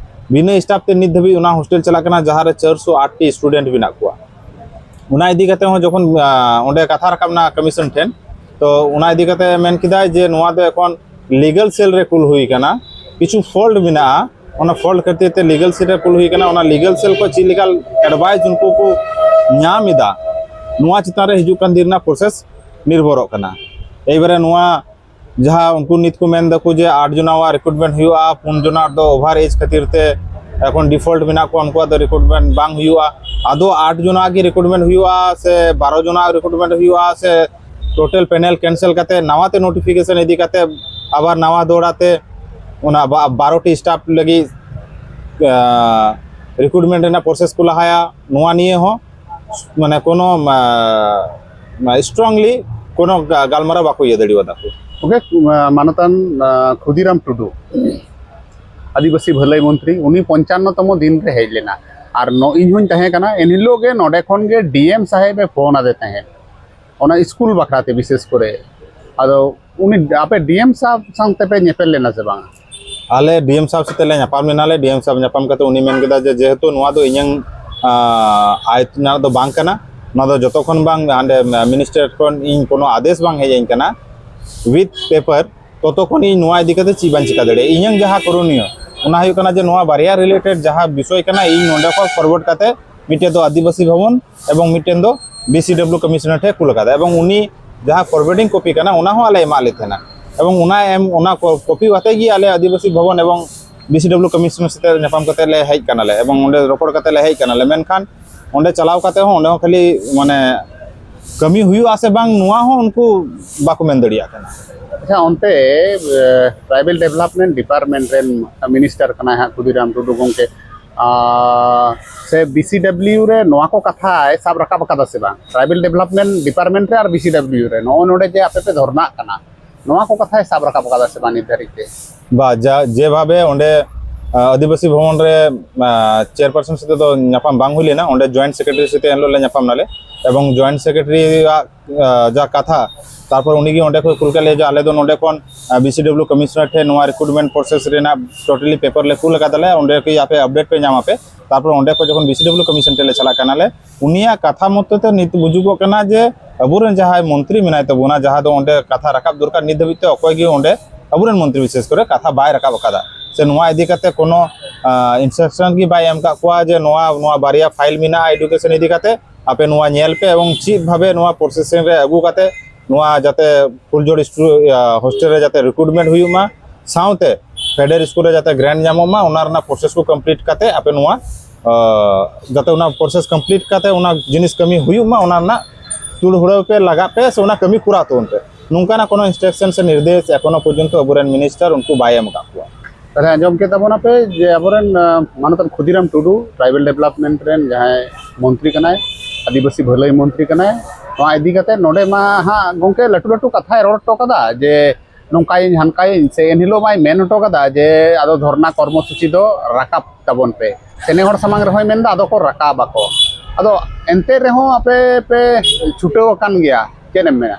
ᱵᱤᱱᱟᱹ ᱥᱴᱟᱯ ᱛᱮ ᱱᱤᱛ ᱫᱷᱟᱹᱵᱤᱡ ᱚᱱᱟ ᱦᱳᱥᱴᱮᱞ ᱪᱟᱞᱟᱜ ᱠᱟᱱᱟ, ᱡᱟᱦᱟᱸ ᱨᱮ ᱪᱟᱨᱥᱚ ᱟᱴ ᱴᱤ ᱥᱴᱩᱰᱮᱱᱴ ᱢᱮᱱᱟᱜ ᱠᱚᱣᱟ᱾ ᱚᱱᱟ ᱤᱫᱤ ᱠᱟᱛᱮ ᱦᱚᱸ ᱡᱚᱠᱷᱚᱱ, ᱟ, ᱚᱸᱰᱮ ᱠᱟᱛᱷᱟ ᱨᱟᱠᱟᱵ ᱮᱱᱟ ᱠᱚᱢᱤᱥᱚᱱ ᱴᱷᱮᱱ, ᱛᱚ ᱚᱱᱟ ᱤᱫᱤ ᱠᱟᱛᱮ ᱢᱮᱱ ᱠᱮᱫᱟᱭ ᱡᱮ ᱱᱚᱣᱟ ᱫᱚ ᱮᱠᱷᱚᱱ ᱞᱤᱜᱟᱞ ᱥᱮᱞ ᱨᱮ ᱠᱩᱞ ᱦᱩᱭ ᱠᱟᱱᱟ, ᱠᱤᱪᱷᱩ ᱯᱷᱚᱞᱴ ᱢᱮᱱᱟᱜᱼᱟ, ᱚᱱᱟ ᱯᱷᱚᱞᱴ ᱠᱷᱟᱹᱛᱤᱨ ᱛᱮ ᱞᱤᱜᱟᱞ ᱥᱮᱞ ᱨᱮ ᱠᱩᱞ ᱦᱩᱭ ᱠᱟᱱᱟ᱾ ᱚᱱᱟ ᱞᱤᱜᱟᱞ ᱥᱮᱞ ᱠᱷᱚᱱ ᱪᱮᱫ ᱞᱮᱠᱟ ᱮᱰᱵᱷᱟᱭᱤᱥ ᱩᱱᱠᱩ ᱠᱚ ᱧᱟᱢ ᱮᱫᱟ, ᱱᱚᱣᱟ ᱪᱮᱛᱟᱱ ᱨᱮ ᱦᱤᱡᱩᱜ ᱠᱟᱱ ᱫᱤᱱ ᱨᱮᱱᱟᱜ ᱯᱨᱚᱥᱮᱥ ᱱᱤᱨᱵᱷᱚᱨᱚᱜ ᱠᱟᱱᱟ᱾ ᱮᱭᱵᱟᱨᱮ ᱱᱚᱣᱟ ᱡᱟᱦᱟᱸ ᱩᱱᱠᱩ ᱱᱤᱛ ᱠᱚ ᱢᱮᱱ ᱫᱟᱠᱚ ᱡᱮ ᱟᱴ ᱡᱚᱱᱟᱣᱟᱜ ᱨᱤᱠᱨᱩᱴᱢᱮᱱᱴ ᱦᱩᱭᱩᱜᱼᱟ, ᱯᱩᱱ ᱡᱚᱱᱟᱜ ᱫᱚ ᱳᱵᱷᱟᱨ ᱮᱡᱽ ᱠᱷᱟᱹᱛᱤᱨ ᱛᱮ ᱮᱠᱷᱚᱱ ᱰᱤᱯᱷᱚᱞᱴ ᱢᱮᱱᱟᱜ ᱠᱚᱣᱟ, ᱩᱱᱠᱩᱣᱟᱜ ᱫᱚ ᱨᱤᱠᱨᱩᱴᱢᱮᱱᱴ ᱵᱟᱝ ᱦᱩᱭᱩᱜᱼᱟ᱾ ᱟᱫᱚ ᱟᱴ ᱡᱚᱱᱟᱜ ᱜᱮ ᱨᱤᱠᱨᱩᱴᱢᱮᱱᱴ ᱦᱩᱭᱩᱜᱼᱟ ᱥᱮ ᱵᱟᱨᱚ ᱡᱚᱱᱟᱜ ᱨᱤᱠᱨᱩᱴᱢᱮᱱᱴ ᱦᱩᱭᱩᱜᱼᱟ ᱥᱮ ᱴᱳᱴᱟᱞ ᱯᱮᱱᱮᱞ ᱠᱮᱱᱥᱮᱞ ᱠᱟᱛᱮ ᱱᱟᱣᱟ ᱛᱮ ᱱᱳᱴᱤᱯᱷᱤᱠᱮᱥᱚᱱ ᱤᱫᱤ ᱠᱟᱛᱮ ᱟᱵᱟᱨ ᱱᱟᱣᱟ ᱫᱚᱦᱲᱟ ᱛᱮ ᱚᱱᱟ ᱵᱟ-, ᱵᱟᱨᱚ ᱴᱤ ᱥᱴᱟᱯ ᱞᱟᱹᱜᱤᱫ, ᱟ, ᱨᱤᱠᱨᱩᱴᱢᱮᱱᱴ ᱨᱮᱱᱟᱜ ᱯᱨᱚᱥᱮᱥ ᱠᱚ ᱞᱟᱦᱟᱭᱟ, ᱱᱚᱣᱟ ᱱᱤᱭᱮ ᱦᱚᱸ ᱢᱟᱱᱮ ᱠᱳᱱᱳ, ᱟ, ᱥᱴᱨᱚᱝᱞᱤ ᱠᱳᱱᱳ ᱜᱟ-, ᱜᱟᱞᱢᱟᱨᱟᱣ ᱵᱟᱠᱚ ᱤᱭᱟᱹ ᱫᱟᱲᱮᱣᱟᱫᱟ ᱠᱚ᱾ ᱜᱚᱢᱠᱮ, ᱢᱟᱱᱚᱛᱟᱱ, ᱟ, ᱠᱷᱩᱫᱤᱨᱟᱢ ᱴᱩᱰᱩ, ᱟᱹᱫᱤᱵᱟᱹᱥᱤ ᱵᱷᱟᱹᱞᱟᱹᱭ ᱢᱚᱱᱛᱨᱤ, ᱩᱱᱤ ᱯᱚᱧᱪᱟᱱᱱᱚ ᱛᱚᱢᱚ ᱫᱤᱱ ᱨᱮ ᱦᱮᱡ ᱞᱮᱱᱟ᱾ ᱟᱨ ᱱᱚ-, ᱤᱧ ᱦᱚᱧ ᱛᱟᱦᱮᱸ ᱠᱟᱱᱟ, ᱮᱱ ᱦᱤᱞᱳᱜ ᱜᱮ ᱱᱚᱰᱮ ᱠᱷᱚᱱ ᱜᱮ ᱰᱤ ᱮᱢ ᱥᱟᱦᱮᱵ ᱮ ᱯᱷᱳᱱ ᱟᱫᱮ ᱛᱟᱦᱮᱸᱫ, ᱚᱱᱟ ᱥᱠᱩᱞ ᱵᱟᱠᱷᱨᱟ ᱛᱮ ᱵᱤᱥᱮᱥ ᱠᱚᱨᱮ᱾ ᱟᱫᱚ ᱩᱱᱤ, ᱟᱯᱮ ᱰᱤ ᱮᱢ ᱥᱟᱦᱮᱵ ᱥᱟᱶ ᱛᱮᱯᱮ ᱧᱮᱯᱮᱞ ᱞᱮᱱᱟ ᱥᱮ ᱵᱟᱝ? ᱟᱞᱮ ᱰᱤ ᱮᱢ ᱥᱟᱦᱮᱵ ᱥᱟᱛᱮ ᱞᱮ ᱧᱟᱯᱟᱢ ᱞᱮᱱᱟᱞᱮ᱾ ᱰᱤ ᱮᱢ ᱥᱟᱦᱮᱵ ᱧᱟᱯᱟᱢ ᱠᱟᱛᱮ ᱩᱱᱤ ᱢᱮᱱ ᱠᱮᱫᱟ ᱡᱮ, ᱡᱮᱦᱮᱛᱩ ᱱᱚᱣᱟ ᱫᱚ ᱤᱧᱟᱹᱝ, ᱟ, ᱟᱭ ᱨᱮᱱᱟᱜ ᱫᱚ ᱵᱟᱝ ᱠᱟᱱᱟ, ᱚᱱᱟ ᱫᱚ ᱡᱚᱛᱚ ᱠᱷᱚᱱ ᱵᱟᱝ ᱦᱟᱸᱰᱮ ᱢᱤᱱᱤᱥᱴᱟᱨ ᱠᱷᱚᱱ ᱤᱧ ᱠᱳᱱᱳ ᱟᱫᱮᱥ ᱵᱟᱝ ᱦᱮᱡ ᱟᱹᱧ ᱠᱟᱱᱟ with paper, ᱛᱚᱛᱚ ᱠᱷᱚᱱ ᱤᱧ ᱱᱚᱣᱟ ᱤᱫᱤ ᱠᱟᱛᱮ ᱪᱮᱫ ᱵᱟᱹᱧ ᱪᱤᱠᱟ ᱫᱟᱲᱮᱭᱟᱜᱼᱟ᱾ ᱤᱧᱟᱹᱝ ᱡᱟᱦᱟᱸ ᱠᱚᱨᱚᱱᱤᱭᱚ, ᱚᱱᱟ ᱦᱩᱭᱩᱜ ᱠᱟᱱᱟ ᱡᱮ ᱱᱚᱣᱟ ᱵᱟᱨᱭᱟ ᱨᱤᱞᱮᱴᱮᱰ ᱡᱟᱦᱟᱸ ᱵᱤᱥᱚᱭ ᱠᱟᱱᱟ, ᱤᱧ ᱱᱚᱸᱰᱮ ᱠᱷᱚᱱ ᱯᱷᱚᱨᱣᱟᱨᱰ ᱠᱟᱛᱮ ᱢᱤᱫᱴᱮᱱ ᱫᱚ ᱟᱹᱫᱤᱵᱟᱹᱥᱤ ᱵᱷᱚᱵᱚᱱ ᱮᱵᱚᱝ ᱢᱤᱫᱴᱮᱱ ᱫᱚ ᱵᱤᱥᱤᱰᱟᱵᱞᱤᱭᱩ ᱠᱚᱢᱤᱥᱚᱱᱟᱨ ᱴᱷᱮᱱ ᱠᱩᱞ ᱟᱠᱟᱫᱟ, ᱮᱵᱚᱝ ᱩᱱᱤ ᱡᱟᱦᱟᱸ ᱯᱷᱚᱨᱣᱟᱨᱰᱤᱝ ᱠᱚᱯᱤ ᱠᱟᱱᱟ, ᱚᱱᱟ ᱦᱚᱸ ᱟᱞᱮ ᱮᱢᱟᱜ ᱞᱮ ᱛᱟᱦᱮᱱᱟ᱾ ᱮᱵᱚᱝ ᱚᱱᱟ ᱮᱢ, ᱚᱱᱟ ᱠᱚ-, ᱠᱚᱯᱤ ᱠᱟᱛᱮ ᱜᱮ ᱟᱞᱮ ᱟᱹᱫᱤᱵᱟᱹᱥᱤ ᱵᱷᱚᱵᱚᱱ ᱮᱵᱚᱝ ᱵᱤᱥᱤᱰᱟᱵᱞᱤᱭᱩ ᱠᱚᱢᱤᱥᱚᱱᱟᱨ ᱥᱟᱛᱮ ᱧᱟᱯᱟᱢ ᱠᱟᱛᱮ ᱞᱮ ᱦᱮᱡ ᱠᱟᱱᱟᱞᱮ ᱮᱵᱚᱝ ᱚᱸᱰᱮ ᱨᱚᱯᱚᱲ ᱠᱟᱛᱮ ᱞᱮ ᱦᱮᱡ ᱠᱟᱱᱟᱞᱮ᱾ ᱢᱮᱱᱠᱷᱟᱱ ᱚᱸᱰᱮ ᱪᱟᱞᱟᱣ ᱠᱟᱛᱮ ᱦᱚᱸ, ᱚᱸᱰᱮ ᱦᱚᱸ ᱠᱷᱟᱹᱞᱤ ᱢᱟᱱᱮ ᱠᱟᱹᱢᱤ ᱦᱩᱭᱩᱜᱼᱟ ᱥᱮ ᱵᱟᱝ, ᱱᱚᱣᱟ ᱦᱚᱸ ᱩᱱᱠᱩ ᱵᱟᱠᱚ ᱢᱮᱱ ᱫᱟᱲᱮᱭᱟᱜ ᱠᱟᱱᱟ᱾ ᱟᱪᱪᱷᱟ, ᱚᱱᱛᱮ ᱴᱨᱟᱭᱵᱮᱞ ᱰᱮᱵᱷᱞᱚᱯᱢᱮᱱᱴ ᱰᱤᱯᱟᱨᱴᱢᱮᱱᱴ ᱨᱮᱱ ᱢᱤᱱᱤᱥᱴᱟᱨ ᱠᱟᱱᱟᱭ ᱦᱟᱸᱜ ᱠᱷᱩᱫᱤᱨᱟᱢ ᱴᱩᱰᱩ ᱜᱚᱢᱠᱮ, ᱟᱨ ᱥᱮ ᱵᱤᱥᱤᱰᱟᱵᱞᱤᱭᱩ ᱨᱮ ᱱᱚᱣᱟ ᱠᱚ ᱠᱟᱛᱷᱟᱭ ᱥᱟᱵ ᱨᱟᱠᱟᱵ ᱟᱠᱟᱫᱟ ᱥᱮ ᱵᱟᱝ? ᱴᱨᱟᱭᱵᱮᱞ ᱰᱮᱵᱷᱞᱚᱯᱢᱮᱱᱴ ᱰᱤᱯᱟᱨᱴᱢᱮᱱᱴ ᱨᱮ ᱟᱨ ᱵᱤᱥᱤᱰᱟᱵᱞᱤᱭᱩ ᱨᱮ ᱱᱚᱜᱼᱚᱭ ᱱᱚᱰᱮ ᱡᱮ ᱟᱯᱮ ᱯᱮ ᱫᱷᱚᱨᱱᱟᱜ ᱠᱟᱱᱟ, ᱱᱚᱣᱟ ᱠᱚ ᱠᱟᱛᱷᱟᱭ ᱥᱟᱵ ᱨᱟᱠᱟᱵ ᱟᱠᱟᱫᱟ ᱥᱮ ᱵᱟᱝ ᱱᱤᱛ ᱫᱷᱟᱹᱨᱤᱡ ᱛᱮ? ᱵᱟ, ᱡᱟ, ᱡᱮᱵᱷᱟᱵᱮ ᱚᱸᱰᱮ, ᱟᱹ, ᱟᱹᱫᱤᱵᱟᱹᱥᱤ ᱵᱷᱚᱵᱚᱱ ᱨᱮ, ᱟᱹ, ᱪᱮᱭᱟᱨᱯᱟᱨᱥᱚᱱ ᱥᱟᱛᱮ ᱫᱚ ᱧᱟᱯᱟᱢ ᱵᱟᱝ ᱦᱩᱭ ᱞᱮᱱᱟ, ᱚᱸᱰᱮ ᱡᱚᱭᱮᱱᱴ ᱥᱮᱠᱨᱮᱴᱟᱨᱤ ᱥᱟᱛᱮ ᱮᱱᱦᱤᱞᱳᱜ ᱞᱮ ᱧᱟᱯᱟᱢ ᱱᱟᱞᱮ, ᱮᱵᱚᱝ ᱡᱚᱭᱮᱱᱴ ᱥᱮᱠᱨᱮᱴᱟᱨᱤᱭᱟᱜ, ᱟᱹ, ᱡᱟ ᱠᱟᱛᱷᱟ, ᱛᱟᱨᱯᱚᱨ ᱩᱱᱤᱜᱮ ᱚᱸᱰᱮ ᱠᱷᱚᱱ ᱠᱩᱞ ᱠᱟᱜ ᱞᱮᱭᱟ ᱡᱮ ᱟᱞᱮ ᱫᱚ ᱱᱚᱸᱰᱮ ᱠᱷᱚᱱ, ᱟᱹ, ᱵᱤᱥᱤᱰᱟᱵᱞᱤᱭᱩ ᱠᱚᱢᱤᱥᱚᱱᱟᱨ ᱴᱷᱮᱱ ᱱᱚᱣᱟ ᱨᱤᱠᱨᱩᱴᱢᱮᱱᱴ ᱯᱨᱚᱥᱮᱥ ᱨᱮᱱᱟᱜ ᱴᱳᱴᱟᱞᱤ ᱯᱮᱯᱟᱨ ᱞᱮ ᱠᱩᱞ ᱟᱠᱟᱫᱟᱞᱮ, ᱚᱸᱰᱮ ᱠᱤ ᱟᱯᱮ ᱟᱯᱰᱮᱴ ᱯᱮ ᱧᱟᱢ ᱟᱯᱮ᱾ ᱛᱟᱨᱯᱚᱨ ᱚᱸᱰᱮ ᱠᱷᱚᱱ ᱡᱚᱠᱷᱚᱱ ᱵᱤᱥᱤᱰᱟᱵᱞᱤᱭᱩ ᱠᱚᱢᱤᱥᱚᱱ ᱴᱷᱮᱱ ᱞᱮ ᱪᱟᱞᱟᱜ ᱠᱟᱱᱟᱞᱮ, ᱩᱱᱤᱭᱟᱜ ᱠᱟᱛᱷᱟ ᱢᱚᱛᱚ ᱛᱮ ᱱᱤᱛ ᱵᱩᱡᱩᱜᱚᱜ ᱠᱟᱱᱟ ᱡᱮ ᱟᱵᱚᱨᱮᱱ ᱡᱟᱦᱟᱸᱭ ᱢᱚᱱᱛᱨᱤ ᱢᱮᱱᱟᱭ ᱛᱟᱵᱚᱱᱟ, ᱡᱟᱦᱟᱸ ᱫᱚ ᱚᱸᱰᱮ ᱠᱟᱛᱷᱟ ᱨᱟᱠᱟᱵ ᱫᱚᱨᱠᱟᱨ, ᱱᱤᱛ ᱫᱷᱟᱹᱵᱤᱡ ᱛᱮ ᱚᱠᱚᱭ ᱜᱮ ᱚᱸᱰᱮ ᱟᱵᱚᱨᱮᱱ ᱢᱚᱱᱛᱨᱤ ᱵᱤᱥᱮᱥ ᱠᱚᱨᱮ ᱠᱟᱛᱷᱟ ᱵᱟᱭ ᱨᱟᱠᱟᱵ ᱟᱠᱟᱫᱟ, ᱥᱮ ᱱᱚᱣᱟ ᱤᱫᱤ ᱠᱟᱛᱮ ᱠᱳᱱᱳ, ᱟᱸ, ᱤᱱᱥᱴᱨᱟᱠᱥᱚᱱ ᱜᱮ ᱵᱟᱭ ᱮᱢ ᱟᱠᱟᱫ ᱠᱚᱣᱟ ᱡᱮ ᱱᱚᱣᱟ, ᱱᱚᱣᱟ ᱵᱟᱨᱭᱟ ᱯᱷᱟᱭᱤᱞ ᱢᱮᱱᱟᱜᱼᱟ ᱮᱰᱩᱠᱮᱥᱚᱱ ᱤᱫᱤ ᱠᱟᱛᱮ, ᱟᱯᱮ ᱱᱚᱣᱟ ᱧᱮᱞ ᱯᱮ ᱮᱵᱚᱝ ᱪᱮᱫ ᱵᱷᱟᱵᱮ ᱱᱚᱣᱟ ᱯᱨᱚᱥᱮᱥᱤᱝ ᱨᱮ ᱟᱹᱜᱩ ᱠᱟᱛᱮ ᱱᱚᱣᱟ ᱡᱟᱛᱮ ᱯᱷᱩᱞᱡᱳᱲ ᱥᱴᱩ-, ᱤᱭᱟᱹ, ᱦᱳᱥᱴᱮᱞ ᱨᱮ ᱡᱟᱛᱮ ᱨᱤᱠᱨᱩᱴᱢᱮᱱᱴ ᱦᱩᱭᱩᱜ ᱢᱟ, ᱥᱟᱶᱛᱮ ᱯᱷᱮᱰᱟᱨ ᱥᱠᱩᱞ ᱨᱮ ᱡᱟᱛᱮ ᱜᱨᱟᱱᱴ ᱧᱟᱢᱚᱜ ᱢᱟ, ᱚᱱᱟ ᱨᱮᱱᱟᱜ ᱯᱨᱚᱥᱮᱥ ᱠᱚ ᱠᱚᱢᱯᱞᱤᱴ ᱠᱟᱛᱮ ᱟᱯᱮ ᱱᱚᱣᱟ, ᱟᱸ, ᱡᱟᱛᱮ ᱚᱱᱟ ᱯᱨᱚᱥᱮᱥ ᱠᱚᱢᱯᱞᱤᱴ ᱠᱟᱛᱮ ᱚᱱᱟ ᱡᱤᱱᱤᱥ ᱠᱟᱹᱢᱤ ᱦᱩᱭᱩᱜ ᱢᱟ, ᱚᱱᱟ ᱨᱮᱱᱟᱜ ᱛᱩᱲ ᱦᱩᱲᱟᱹᱣ ᱯᱮ ᱞᱟᱜᱟᱜ ᱯᱮ, ᱥᱮ ᱚᱱᱟ ᱠᱟᱹᱢᱤ ᱠᱚᱨᱟᱣ ᱛᱟᱵᱚᱱ ᱯᱮ᱾ ᱱᱚᱝᱠᱟᱱᱟᱜ ᱠᱳᱱᱳ ᱤᱱᱥᱴᱨᱟᱠᱥᱚᱱ ᱥᱮ ᱱᱤᱨᱫᱮᱥ ᱮᱠᱷᱚᱱᱳ ᱯᱚᱨᱡᱚᱱᱛᱚ ᱟᱵᱚᱨᱮᱱ ᱢᱤᱱᱤᱥᱴᱟᱨ ᱩᱱᱠᱩ ᱵᱟᱭ ᱮᱢ ᱟᱠᱟᱫ ᱠᱚᱣᱟ᱾ ᱛᱟᱦᱞᱮ ᱟᱸᱡᱚᱢ ᱠᱮᱫ ᱛᱟᱵᱚᱱᱟᱯᱮ ᱡᱮ ᱟᱵᱚᱨᱮᱱ, ᱟᱸ, ᱢᱟᱱᱚᱛᱟᱱ ᱠᱷᱩᱫᱤᱨᱟᱢ ᱴᱩᱰᱩ, ᱴᱨᱟᱭᱵᱮᱞ ᱰᱮᱵᱷᱞᱚᱯᱢᱮᱱᱴ ᱨᱮᱱ ᱡᱟᱦᱟᱸᱭ ᱢᱚᱱᱛᱨᱤ ᱠᱟᱱᱟᱭ, ᱟᱹᱫᱤᱵᱟᱹᱥᱤ ᱵᱷᱟᱹᱞᱟᱹᱭ ᱢᱚᱱᱛᱨᱤ ᱠᱟᱱᱟᱭ, ᱱᱚᱣᱟ ᱤᱫᱤ ᱠᱟᱛᱮ ᱱᱚᱰᱮ ᱢᱟ ᱦᱟᱸᱜ ᱜᱚᱢᱠᱮ ᱞᱟᱹᱴᱩ ᱞᱟᱹᱴᱩ ᱠᱟᱛᱷᱟᱭ ᱨᱚᱲ ᱦᱚᱴᱚ ᱠᱟᱫᱟ ᱡᱮ ᱱᱚᱝᱠᱟᱭᱟᱹᱧ ᱦᱟᱱᱠᱟᱭᱟᱹᱧ, ᱥᱮ ᱮᱱᱦᱤᱞᱳᱜ ᱢᱟᱭ ᱢᱮᱱ ᱦᱚᱴᱚ ᱠᱟᱫᱟ ᱡᱮ ᱟᱫᱚ ᱫᱷᱚᱨᱱᱟ ᱠᱚᱨᱢᱚᱥᱩᱪᱤ ᱫᱚ ᱨᱟᱠᱟᱵ ᱛᱟᱵᱚᱱ ᱯᱮ᱾ ᱥᱮ ᱱᱮ ᱦᱚᱲ ᱥᱟᱢᱟᱝ ᱨᱮᱦᱚᱸᱭ ᱢᱮᱱᱫᱟ ᱟᱫᱚ ᱠᱚ ᱨᱟᱠᱟᱵ ᱟᱠᱚ᱾ ᱟᱫᱚ ᱮᱱᱛᱮ ᱨᱮᱦᱚᱸ ᱟᱯᱮ ᱯᱮ ᱪᱷᱩᱴᱟᱹᱣ ᱟᱠᱟᱱ ᱜᱮᱭᱟ, ᱪᱮᱫ ᱮᱢ ᱢᱮᱱᱟ?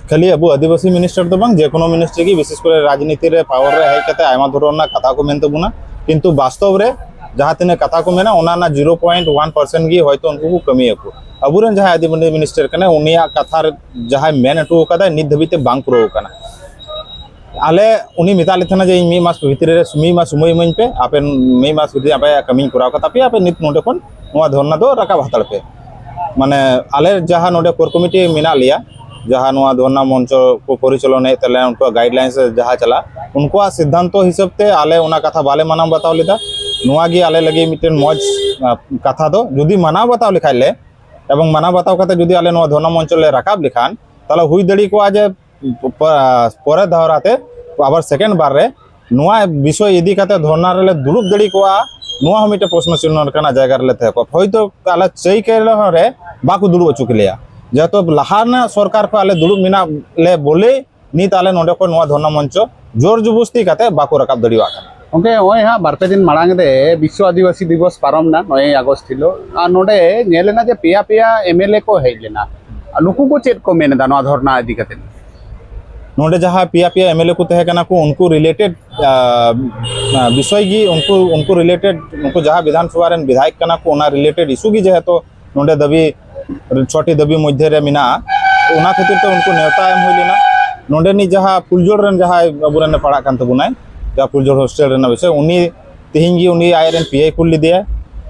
ᱠᱷᱟᱹᱞᱤ ᱟᱵᱚ ᱟᱹᱫᱤᱵᱟᱹᱥᱤ ᱢᱤᱱᱤᱥᱴᱟᱨ ᱫᱚ ᱵᱟᱝ, ᱡᱮ ᱠᱳᱱᱳ ᱢᱤᱱᱤᱥᱴᱨᱤ ᱜᱮ ᱵᱤᱥᱮᱥ ᱠᱚᱨᱮ ᱨᱟᱡᱽᱱᱤᱛᱤ ᱨᱮ ᱯᱟᱣᱟᱨ ᱨᱮ ᱦᱮᱡ ᱠᱟᱛᱮ ᱟᱭᱢᱟ ᱫᱷᱚᱨᱚᱱ ᱨᱮᱱᱟᱜ ᱠᱟᱛᱷᱟ ᱠᱚ ᱢᱮᱱ ᱛᱟᱵᱚᱱᱟ, ᱠᱤᱱᱛᱩ ᱵᱟᱥᱛᱚᱵ ᱨᱮ ᱡᱟᱦᱟᱸ ᱛᱤᱱᱟᱹᱜ ᱠᱟᱛᱷᱟ ᱠᱚ ᱢᱮᱱᱟ, ᱚᱱᱟ ᱨᱮᱱᱟᱜ ᱡᱤᱨᱳ ᱯᱚᱭᱮᱱᱴ ᱳᱣᱟᱱ ᱯᱟᱨᱥᱮᱱᱴ ᱜᱮ ᱦᱚᱭᱛᱳ ᱩᱱᱠᱩ ᱠᱚ ᱠᱟᱹᱢᱤᱭᱟᱠᱚ᱾ ᱟᱵᱚᱨᱮᱱ ᱡᱟᱦᱟᱸᱭ ᱟᱹᱫᱤᱵᱟᱹᱥᱤ ᱢᱤᱱᱤᱥᱴᱟᱨ ᱠᱟᱱᱟᱭ, ᱩᱱᱤᱭᱟᱜ ᱠᱟᱛᱷᱟ ᱨᱮ ᱡᱟᱦᱟᱸᱭ ᱢᱮᱱ ᱦᱚᱴᱚ ᱟᱠᱟᱫᱟᱭ, ᱱᱤᱛ ᱫᱷᱟᱹᱵᱤᱡ ᱛᱮ ᱵᱟᱝ ᱯᱩᱨᱟᱹᱣ ᱟᱠᱟᱱᱟ᱾ ᱟᱞᱮ, ᱩᱱᱤ ᱢᱮᱛᱟᱜ ᱞᱮ ᱛᱟᱦᱮᱱᱟ ᱡᱮ, "ᱤᱧ ᱢᱤᱫ ᱢᱟᱥ ᱵᱷᱤᱛᱨᱤ ᱨᱮ, ᱢᱤᱫ ᱢᱟᱥ ᱥᱚᱢᱚᱭ ᱤᱢᱟᱹᱧ ᱯᱮ, ᱟᱯᱮ ᱢᱤᱫ ᱢᱟᱥ ᱵᱷᱤᱛᱨᱤ ᱟᱯᱮᱭᱟᱜ ᱠᱟᱹᱢᱤᱧ ᱠᱚᱨᱟᱣ ᱠᱟᱛᱟ ᱯᱮᱭᱟ, ᱟᱯᱮ ᱱᱤᱛ ᱱᱚᱰᱮ ᱠᱷᱚᱱ ᱱᱚᱣᱟ ᱫᱷᱚᱨᱱᱟ ᱫᱚ ᱨᱟᱠᱟᱵ ᱦᱟᱛᱟᱲ ᱯᱮ᱾" ᱢᱟᱱᱮ, ᱟᱞᱮ ᱡᱟᱦᱟᱸ ᱱᱚᱰᱮ ᱠᱳᱨ ᱠᱚᱢᱤᱴᱤ ᱢᱮᱱᱟᱜ ᱞᱮᱭᱟ, ᱡᱟᱦᱟᱸ ᱱᱚᱣᱟ ᱫᱷᱚᱨᱱᱟ ᱢᱚᱧᱪᱚ ᱠᱚ ᱯᱚᱨᱤᱪᱟᱞᱚᱱᱟᱭᱮᱫ ᱛᱟᱞᱮᱭᱟ, ᱩᱱᱠᱩᱣᱟᱜ ᱜᱟᱭᱤᱰ ᱞᱟᱭᱤᱱᱥ ᱨᱮ ᱡᱟᱦᱟᱸ ᱪᱟᱞᱟᱜ, ᱩᱱᱠᱩᱣᱟᱜ ᱥᱤᱫᱽᱫᱷᱟᱱᱛᱚ ᱦᱤᱥᱟᱹᱵ ᱛᱮ ᱟᱞᱮ ᱚᱱᱟ ᱠᱟᱛᱷᱟ ᱵᱟᱞᱮ ᱢᱟᱱᱟᱣ ᱵᱟᱛᱟᱣ ᱞᱮᱫᱟ᱾ ᱱᱚᱣᱟ ᱜᱮ ᱟᱞᱮ ᱞᱟᱹᱜᱤᱫ ᱢᱤᱫᱴᱮᱱ ᱢᱚᱡᱽ, ᱟ, ᱠᱟᱛᱷᱟ ᱫᱚ᱾ ᱡᱩᱫᱤ ᱢᱟᱱᱟᱣ ᱵᱟᱛᱟᱣ ᱞᱮᱠᱷᱟᱡ ᱞᱮ, ᱮᱵᱚᱝ ᱢᱟᱱᱟᱣ ᱵᱟᱛᱟᱣ ᱠᱟᱛᱮ ᱡᱩᱫᱤ ᱟᱞᱮ ᱱᱚᱣᱟ ᱫᱷᱚᱨᱱᱟ ᱢᱚᱧᱪᱚ ᱞᱮ ᱨᱟᱠᱟᱵ ᱞᱮᱠᱷᱟᱱ, ᱛᱟᱦᱚᱞᱮ ᱦᱩᱭ ᱫᱟᱲᱮ ᱠᱚᱜᱼᱟ ᱡᱮ ᱯᱚ-, ᱯᱚᱨᱮ ᱫᱷᱟᱣ ᱨᱟᱛᱮ ᱟᱵᱟᱨ ᱥᱮᱠᱮᱱᱰ ᱵᱟᱨ ᱨᱮ ᱱᱚᱣᱟ ᱵᱤᱥᱚᱭ ᱤᱫᱤ ᱠᱟᱛᱮ ᱫᱷᱚᱨᱱᱟ ᱨᱮᱞᱮ ᱫᱩᱲᱩᱵ ᱫᱟᱲᱮ ᱠᱚᱜᱼᱟ, ᱱᱚᱣᱟ ᱦᱚᱸ ᱢᱤᱫᱴᱮᱱ ᱯᱨᱚᱥᱱᱚ ᱪᱤᱱᱦᱚ ᱞᱮᱠᱟᱱᱟᱜ ᱡᱟᱭᱜᱟ ᱨᱮᱞᱮ ᱛᱟᱦᱮᱸ ᱠᱚᱜᱼᱟ᱾ ᱦᱚᱭᱛᱳ ᱟᱞᱮ ᱪᱟᱹᱭ ᱠᱮ ᱨᱮᱦᱚᱸ ᱨᱮ ᱵᱟᱠᱚ ᱫᱩᱲᱩᱵ ᱦᱚᱪᱚ ᱠᱮᱞᱮᱭᱟ, ᱡᱮᱦᱮᱛᱩ ᱞᱟᱦᱟ ᱨᱮᱱᱟᱜ ᱥᱚᱨᱠᱟᱨ ᱠᱷᱚᱱ ᱟᱞᱮ ᱫᱩᱲᱩᱵ ᱢᱮᱱᱟᱜ ᱞᱮ ᱵᱚᱞᱮ ᱱᱤᱛ ᱟᱞᱮ ᱱᱚᱰᱮ ᱠᱷᱚᱱ ᱱᱚᱣᱟ ᱫᱷᱚᱨᱱᱟ ᱢᱚᱧᱪᱚ ᱡᱳᱨ ᱡᱩᱵᱩᱥᱛᱤ ᱠᱟᱛᱮ ᱵᱟᱠᱚ ᱨᱟᱠᱟᱵ ᱫᱟᱲᱮᱭᱟᱜ ᱠᱟᱱᱟ᱾ ᱜᱚᱢᱠᱮ, ᱱᱚᱜᱼᱚᱭ ᱦᱟᱸᱜ ᱵᱟᱨ ᱯᱮ ᱫᱤᱱ ᱢᱟᱲᱟᱝ ᱨᱮ ᱵᱤᱥᱥᱚ ᱟᱹᱫᱤᱵᱟᱹᱥᱤ ᱫᱤᱵᱚᱥ ᱯᱟᱨᱚᱢ ᱮᱱᱟ, ᱱᱚᱭᱮᱭ ᱟᱜᱚᱥᱴ ᱦᱤᱞᱳᱜ, ᱟᱨ ᱱᱚᱰᱮ ᱧᱮᱞ ᱮᱱᱟ ᱡᱮ ᱯᱮᱭᱟ ᱯᱮᱭᱟ ᱮᱢ ᱮᱞ ᱮ ᱠᱚ ᱦᱮᱡ ᱞᱮᱱᱟ᱾ ᱟᱨ ᱱᱩᱠᱩ ᱠᱚ ᱪᱮᱫ ᱠᱚ ᱢᱮᱱ ᱮᱫᱟ ᱱᱚᱣᱟ ᱫᱷᱚᱨᱱᱟ ᱤᱫᱤ ᱠᱟᱛᱮ? ᱱᱚᱰᱮ ᱡᱟᱦᱟᱸ ᱯᱮᱭᱟ ᱯᱮᱭᱟ ᱮᱢ ᱮᱞ ᱮ ᱠᱚ ᱛᱟᱦᱮᱸ ᱠᱟᱱᱟ ᱠᱚ, ᱩᱱᱠᱩ ᱨᱤᱞᱮᱴᱮᱰ ᱵᱤᱥᱚᱭ ᱜᱮ, ᱩᱱᱠᱩ, ᱩᱱᱠᱩ ᱨᱤᱞᱮᱴᱮᱰ, ᱩᱱᱠᱩ ᱡᱟᱦᱟᱸ ᱵᱤᱫᱷᱟᱱ ᱥᱚᱵᱷᱟ ᱨᱮᱱ ᱵᱤᱫᱷᱟᱭᱚᱠ ᱠᱟᱱᱟ ᱠᱚ, ᱚᱱᱟ ᱨᱤᱞᱮᱴᱮᱰ ᱤᱥᱩ ᱜᱮ ᱡᱮᱦᱮᱛᱩ ᱱᱚᱰᱮ ᱫᱟᱹᱵᱤ, ᱪᱷᱚᱴᱤ ᱫᱟᱹᱵᱤ ᱢᱚᱫᱽᱫᱷᱮ ᱨᱮ ᱢᱮᱱᱟᱜᱼᱟ, ᱚᱱᱟ ᱠᱷᱟᱹᱛᱤᱨ ᱛᱮ ᱩᱱᱠᱩ ᱱᱮᱣᱛᱟ ᱮᱢ ᱦᱩᱭ ᱞᱮᱱᱟ᱾ ᱱᱚᱰᱮᱱᱤᱡ ᱡᱟᱦᱟᱸ ᱯᱷᱩᱞᱡᱳᱲ ᱨᱮᱱ ᱡᱟᱦᱟᱸᱭ ᱟᱵᱚᱨᱮᱱ ᱯᱟᱲᱦᱟᱜ ᱠᱟᱱ ᱛᱟᱵᱚᱱᱟᱭ, ᱡᱟᱦᱟᱸ ᱯᱷᱩᱞᱡᱳᱲ ᱦᱳᱥᱴᱮᱞ ᱨᱮᱱᱟᱜ ᱵᱤᱥᱚᱭ, ᱩᱱᱤ ᱛᱮᱦᱮᱧ ᱜᱮ ᱩᱱᱤ ᱟᱡᱨᱮᱱ ᱯᱤ ᱮ ᱠᱩᱞ ᱞᱮᱫᱮᱭᱟ᱾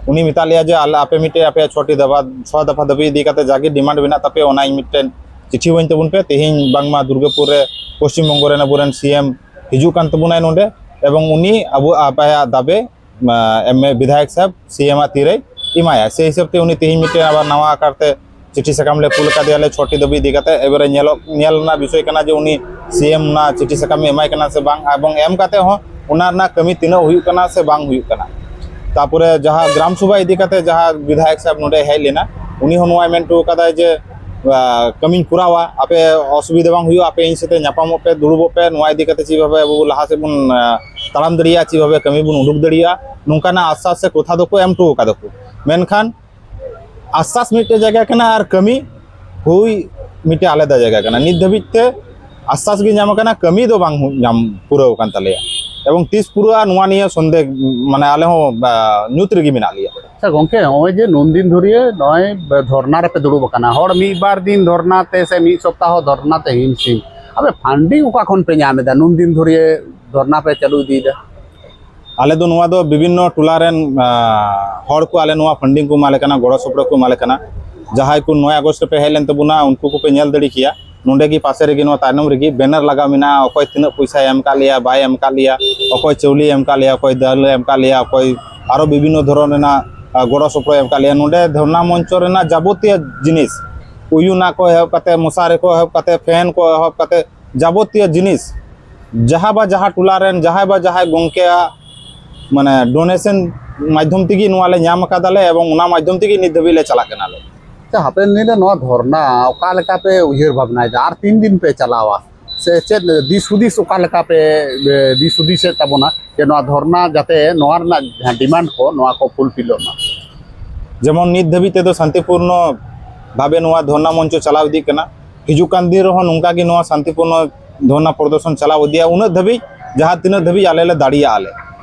ᱩᱱᱤ ᱢᱮᱛᱟᱜ ᱞᱮᱭᱟ ᱡᱮ, "ᱟᱞᱮ, ᱟᱯᱮ ᱢᱤᱫᱴᱮᱡ ᱟᱯᱮᱭᱟᱜ ᱪᱷᱚᱴᱤ ᱫᱟᱵᱟ, ᱪᱷᱚ ᱫᱟᱯᱷᱟ ᱫᱟᱹᱵᱤ ᱤᱫᱤ ᱠᱟᱛᱮ ᱡᱟᱜᱮ ᱰᱤᱢᱟᱱᱰ ᱢᱮᱱᱟᱜ ᱛᱟᱯᱮᱭᱟ, ᱚᱱᱟ ᱤᱧ ᱢᱤᱫᱴᱮᱱ ᱪᱤᱴᱷᱤ ᱟᱹᱧ ᱛᱟᱵᱚᱱ ᱯᱮ, ᱛᱮᱦᱮᱧ ᱵᱟᱝᱢᱟ ᱫᱩᱨᱜᱟᱯᱩᱨ ᱨᱮ ᱯᱚᱥᱪᱤᱢ ᱵᱚᱝᱜᱚ ᱨᱮᱱ ᱟᱵᱚᱨᱮᱱ ᱥᱤ ᱮᱢ ᱦᱤᱡᱩᱜ ᱠᱟᱱ ᱛᱟᱵᱚᱱᱟᱭ ᱱᱚᱰᱮ, ᱮᱵᱚᱝ ᱩᱱᱤ ᱟᱵᱚ, ᱟᱯᱮᱭᱟᱜ ᱫᱟᱵᱮ, ᱟᱸ, ᱮᱢ ᱮ ᱵᱤᱫᱷᱟᱭᱚᱠ ᱥᱟᱦᱮᱵᱽ ᱥᱤ ᱮᱢ ᱟᱜ ᱛᱤᱨᱮᱭ ᱮᱢᱟᱭᱟ᱾ ᱥᱮᱭ ᱦᱤᱥᱟᱹᱵ ᱛᱮ ᱩᱱᱤ ᱛᱮᱦᱮᱧ ᱢᱤᱫᱴᱮᱱ ᱟᱵᱟᱨ ᱱᱟᱣᱟ ᱟᱠᱟᱨ ᱛᱮ ᱪᱤᱴᱷᱤ ᱥᱟᱠᱟᱢ ᱞᱮ ᱠᱩᱞ ᱟᱠᱟᱫᱮᱭᱟ ᱞᱮ ᱪᱷᱚᱴᱤ ᱫᱟᱹᱵᱤ ᱤᱫᱤ ᱠᱟᱛᱮ᱾ ᱮᱵᱟᱨᱮ ᱧᱮᱞᱚᱜ, ᱧᱮᱞ ᱨᱮᱱᱟᱜ ᱵᱤᱥᱚᱭ ᱠᱟᱱᱟ ᱡᱮ ᱩᱱᱤ ᱥᱤ ᱮᱢ ᱚᱱᱟ ᱪᱤᱴᱷᱤ ᱥᱟᱠᱟᱢ ᱮ ᱮᱢᱟᱭ ᱠᱟᱱᱟ ᱥᱮ ᱵᱟᱝ, ᱮᱵᱚᱝ ᱮᱢ ᱠᱟᱛᱮ ᱦᱚᱸ ᱚᱱᱟ ᱨᱮᱱᱟᱜ ᱠᱟᱹᱢᱤ ᱛᱤᱱᱟᱹᱜ ᱦᱩᱭᱩᱜ ᱠᱟᱱᱟ ᱥᱮ ᱵᱟᱝ ᱦᱩᱭᱩᱜ ᱠᱟᱱᱟ᱾ ᱛᱟᱯᱚᱨᱮ ᱡᱟᱦᱟᱸ ᱜᱨᱟᱢ ᱥᱚᱵᱷᱟ ᱤᱫᱤ ᱠᱟᱛᱮ ᱡᱟᱦᱟᱸ ᱵᱤᱫᱷᱟᱭᱚᱠ ᱥᱟᱦᱮᱵᱽ ᱱᱚᱰᱮ ᱦᱮᱡ ᱞᱮᱱᱟ, ᱩᱱᱤ ᱦᱚᱸ ᱱᱚᱣᱟᱭ ᱢᱮᱱ ᱦᱚᱴᱚ ᱠᱟᱫᱟᱭ ᱡᱮ, ᱟᱸ, ᱠᱟᱹᱢᱤᱧ ᱠᱚᱨᱟᱣᱟ, ᱟᱯᱮ ᱚᱥᱩᱵᱤᱫᱷᱟ ᱵᱟᱝ ᱦᱩᱭᱩᱜᱼᱟ, ᱟᱯᱮ ᱤᱧ ᱥᱟᱛᱮ ᱧᱟᱯᱟᱢᱚᱜ ᱯᱮ, ᱫᱩᱲᱩᱵᱚᱜ ᱯᱮ, ᱱᱚᱣᱟ ᱤᱫᱤ ᱠᱟᱛᱮ ᱪᱮᱫ ᱵᱷᱟᱵᱮ ᱟᱵᱚ ᱞᱟᱦᱟ ᱥᱮᱫ ᱵᱚᱱ, ᱟᱸ, ᱛᱟᱲᱟᱢ ᱫᱟᱲᱮᱭᱟᱜᱼᱟ, ᱪᱮᱫ ᱵᱷᱟᱵᱮ ᱠᱟᱹᱢᱤ ᱵᱚᱱ ᱩᱰᱩᱠ ᱫᱟᱲᱮᱭᱟᱜᱼᱟ, ᱱᱚᱝᱠᱟᱱᱟᱜ ᱟᱥᱥᱟᱥ ᱥᱮ ᱠᱚᱛᱷᱟ ᱫᱚᱠᱚ ᱮᱢ ᱦᱚᱴᱚ ᱠᱟᱫᱟ ᱠᱚ᱾ ᱢᱮᱱᱠᱷᱟᱱ ᱟᱥᱥᱟᱥ ᱢᱤᱫᱴᱮᱡ ᱡᱟᱭᱜᱟ ᱠᱟᱱᱟ ᱟᱨ ᱠᱟᱹᱢᱤ ᱦᱩᱭ ᱢᱤᱫᱴᱮᱡ ᱟᱞᱟᱫᱟ ᱡᱟᱭᱜᱟ ᱠᱟᱱᱟ᱾ ᱱᱤᱛ ᱫᱷᱟᱹᱵᱤᱡ ᱛᱮ ᱟᱥᱥᱟᱥ ᱜᱮ ᱧᱟᱢ ᱟᱠᱟᱱᱟ, ᱠᱟᱹᱢᱤ ᱫᱚ ᱵᱟᱝ ᱦᱩ-, ᱧᱟᱢ ᱯᱩᱨᱟᱹᱣ ᱟᱠᱟᱱ ᱛᱟᱞᱮᱭᱟ᱾ ᱮᱵᱚᱝ ᱛᱤᱥ ᱯᱩᱨᱟᱹᱜᱼᱟ, ᱱᱚᱣᱟ ᱱᱤᱭᱮ ᱥᱚᱱᱫᱮᱦ, ᱢᱟᱱᱮ, ᱟᱞᱮ ᱦᱚᱸ, ᱟ, ᱧᱩᱛ ᱨᱮᱜᱮ ᱢᱮᱱᱟᱜ ᱞᱮᱭᱟ᱾ ᱟᱪᱪᱷᱟ ᱜᱚᱝᱠᱮ, ᱱᱚᱜᱼᱚᱭ ᱡᱮ ᱱᱩᱱ ᱫᱤᱱ ᱫᱷᱩᱨᱤᱭᱟᱹ ᱱᱚᱜᱼᱚᱭ ᱫᱷᱚᱨᱱᱟ ᱨᱮᱯᱮ ᱫᱩᱲᱩᱵ ᱟᱠᱟᱱᱟ, ᱦᱚᱲ ᱢᱤᱫ ᱵᱟᱨ ᱫᱤᱱ ᱫᱷᱚᱨᱱᱟ ᱛᱮ ᱥᱮ ᱢᱤᱫ ᱥᱚᱯᱛᱟᱦᱚ ᱫᱷᱚᱨᱱᱟ ᱛᱮ ᱦᱤᱢ ᱥᱤᱢ, ᱟᱯᱮ funding ᱚᱠᱟ ᱠᱷᱚᱱ ᱯᱮ ᱧᱟᱢ ᱮᱫᱟ? ᱱᱩᱱ ᱫᱤᱱ ᱫᱷᱩᱨᱤᱭᱟᱹ ᱫᱷᱚᱨᱱᱟ ᱯᱮ ᱪᱟᱹᱞᱩ ᱤᱫᱤᱭᱮᱫᱟ᱾ ᱟᱞᱮ ᱫᱚ ᱱᱚᱣᱟ ᱫᱚ ᱵᱤᱵᱷᱤᱱᱱᱚ ᱴᱚᱞᱟ ᱨᱮᱱ, ᱟ, ᱦᱚᱲ ᱠᱚ ᱟᱞᱮ ᱱᱚᱣᱟ funding ᱠᱚ ᱮᱢᱟᱞᱮ ᱠᱟᱱᱟ, ᱜᱚᱲᱚ ᱥᱚᱯᱚᱦᱚᱫ ᱠᱚ ᱮᱢᱟᱞᱮ ᱠᱟᱱᱟ᱾ ᱡᱟᱦᱟᱸᱭ ᱠᱚ ᱱᱚᱭ ᱟᱜᱚᱥᱴ ᱨᱮᱯᱮ ᱦᱮᱡ ᱞᱮᱱ ᱛᱟᱵᱚᱱᱟ, ᱩᱱᱠᱩ ᱠᱚᱯᱮ ᱧᱮᱞ ᱫᱟᱲᱮ ᱠᱮᱭᱟ᱾ ᱱᱚᱸᱰᱮ ᱜᱮ ᱯᱟᱥᱮ ᱨᱮᱜᱮ ᱱᱚᱣᱟ ᱛᱟᱭᱱᱚᱢ ᱨᱮᱜᱮ banner ᱞᱟᱜᱟᱣ ᱢᱮᱱᱟᱜᱼᱟ, ᱚᱠᱚᱭ ᱛᱤᱱᱟᱹᱜ ᱯᱚᱭᱥᱟᱭ ᱮᱢ ᱠᱟᱜ ᱞᱮᱭᱟ, ᱵᱟᱭ ᱮᱢ ᱠᱟᱜ ᱞᱮᱭᱟ, ᱚᱠᱚᱭ ᱪᱟᱣᱞᱮ ᱮᱢ ᱠᱟᱜ ᱞᱮᱭᱟ, ᱚᱠᱚᱭ ᱫᱟᱹᱞᱮ ᱮᱢ ᱠᱟᱜ ᱞᱮᱭᱟ, ᱚᱠᱚᱭ ᱟᱨᱚ ᱵᱤᱵᱷᱤᱱᱱᱚ ᱫᱷᱚᱨᱚᱱ ᱨᱮᱱᱟᱜ, ᱟ, ᱜᱚᱲᱚ ᱥᱚᱯᱚᱦᱚᱫ ᱮᱢ ᱠᱟᱜ ᱞᱮᱭᱟ᱾ ᱱᱚᱸᱰᱮ ᱫᱷᱚᱨᱱᱟ ᱢᱚᱧᱪᱚ ᱨᱮᱱᱟᱜ ᱡᱟᱵᱚᱛᱤᱭᱚ ᱡᱤᱱᱤᱥ, ᱩᱭᱩᱱᱟᱜ ᱠᱚ ᱮᱦᱚᱵ ᱠᱟᱛᱮ, ᱢᱚᱥᱟᱨᱤ ᱠᱚ ᱮᱦᱚᱵ ᱠᱟᱛᱮ, fan ᱠᱚ ᱮᱦᱚᱵ ᱠᱟᱛᱮ, ᱡᱟᱵᱚᱛᱤᱭᱚ ᱡᱤᱱᱤᱥ ᱡᱟᱦᱟᱸ ᱵᱟ ᱡᱟᱦᱟᱸ ᱴᱚᱞᱟ ᱨᱮᱱ ᱡᱟᱦᱟᱸᱭ ᱵᱟ ᱡᱟᱦᱟᱸᱭ ᱜᱚᱢᱠᱮᱭᱟᱜ, ᱢᱟᱱᱮ, donation ᱢᱟᱫᱽᱫᱷᱚᱢ ᱛᱮᱜᱮ ᱱᱚᱣᱟ ᱞᱮ ᱧᱟᱢ ᱟᱠᱟᱫᱟᱞᱮ ᱮᱵᱚᱝ ᱚᱱᱟ ᱢᱟᱫᱽᱫᱷᱚᱢ ᱛᱮᱜᱮ ᱱᱤᱛ ᱫᱷᱟᱹᱵᱤᱡ ᱞᱮ ᱪᱟᱞᱟᱜ ᱠᱟᱱᱟᱞᱮ᱾ ᱟᱪᱪᱷᱟ, ᱦᱟᱯᱮᱱ ᱫᱤᱱ ᱨᱮ ᱱᱚᱣᱟ ᱫᱷᱚᱨᱱᱟ ᱚᱠᱟ ᱞᱮᱠᱟ ᱯᱮ ᱩᱭᱦᱟᱹᱨ ᱵᱷᱟᱵᱽᱱᱟᱭᱮᱫᱟ ᱟᱨ ᱛᱤᱱ ᱫᱤᱱ ᱯᱮ ᱪᱟᱞᱟᱣᱟ? ᱥᱮ ᱪᱮᱫ ᱫᱤᱥ ᱦᱩᱫᱤᱥ, ᱚᱠᱟ ᱞᱮᱠᱟ ᱯᱮ, ᱮ, ᱫᱤᱥ ᱦᱩᱫᱤᱥᱮᱫ ᱛᱟᱵᱚᱱᱟ ᱡᱮ ᱱᱚᱣᱟ ᱫᱷᱚᱨᱱᱟ ᱡᱟᱛᱮ ᱱᱚᱣᱟ ᱨᱮᱱᱟᱜ ᱡᱟᱦᱟᱸ demand ᱠᱚ, ᱱᱚᱣᱟ ᱠᱚ fulfillᱚᱜ ᱢᱟ? ᱡᱮᱢᱚᱱ ᱱᱤᱛ ᱫᱷᱟᱹᱵᱤᱡ ᱛᱮᱫᱚ ᱥᱟᱱᱛᱤᱯᱩᱨᱱᱚ ᱵᱷᱟᱵᱮ ᱱᱚᱣᱟ ᱫᱷᱚᱨᱱᱟ ᱢᱚᱧᱪᱚ ᱪᱟᱞᱟᱣ ᱤᱫᱤᱜ ᱠᱟᱱᱟ᱾ ᱦᱤᱡᱩᱜ ᱠᱟᱱ ᱫᱤᱱ ᱨᱮᱦᱚᱸ ᱱᱚᱝᱠᱟ ᱜᱮ ᱱᱚᱣᱟ ᱥᱟᱱᱛᱤᱯᱩᱨᱱᱚ ᱫᱷᱚᱨᱱᱟ ᱯᱨᱚᱫᱚᱨᱥᱚᱱ ᱪᱟᱞᱟᱣ ᱤᱫᱤᱜᱼᱟ, ᱩᱱᱟᱹᱜ ᱫᱷᱟᱹᱵᱤᱡ ᱡᱟᱦᱟᱸ ᱛᱤᱱᱟᱹᱜ ᱫᱷᱟᱹᱵᱤᱡ ᱟᱞᱮ ᱞᱮ ᱫᱟᱲᱮᱭᱟᱜᱼᱟ, ᱟᱞᱮ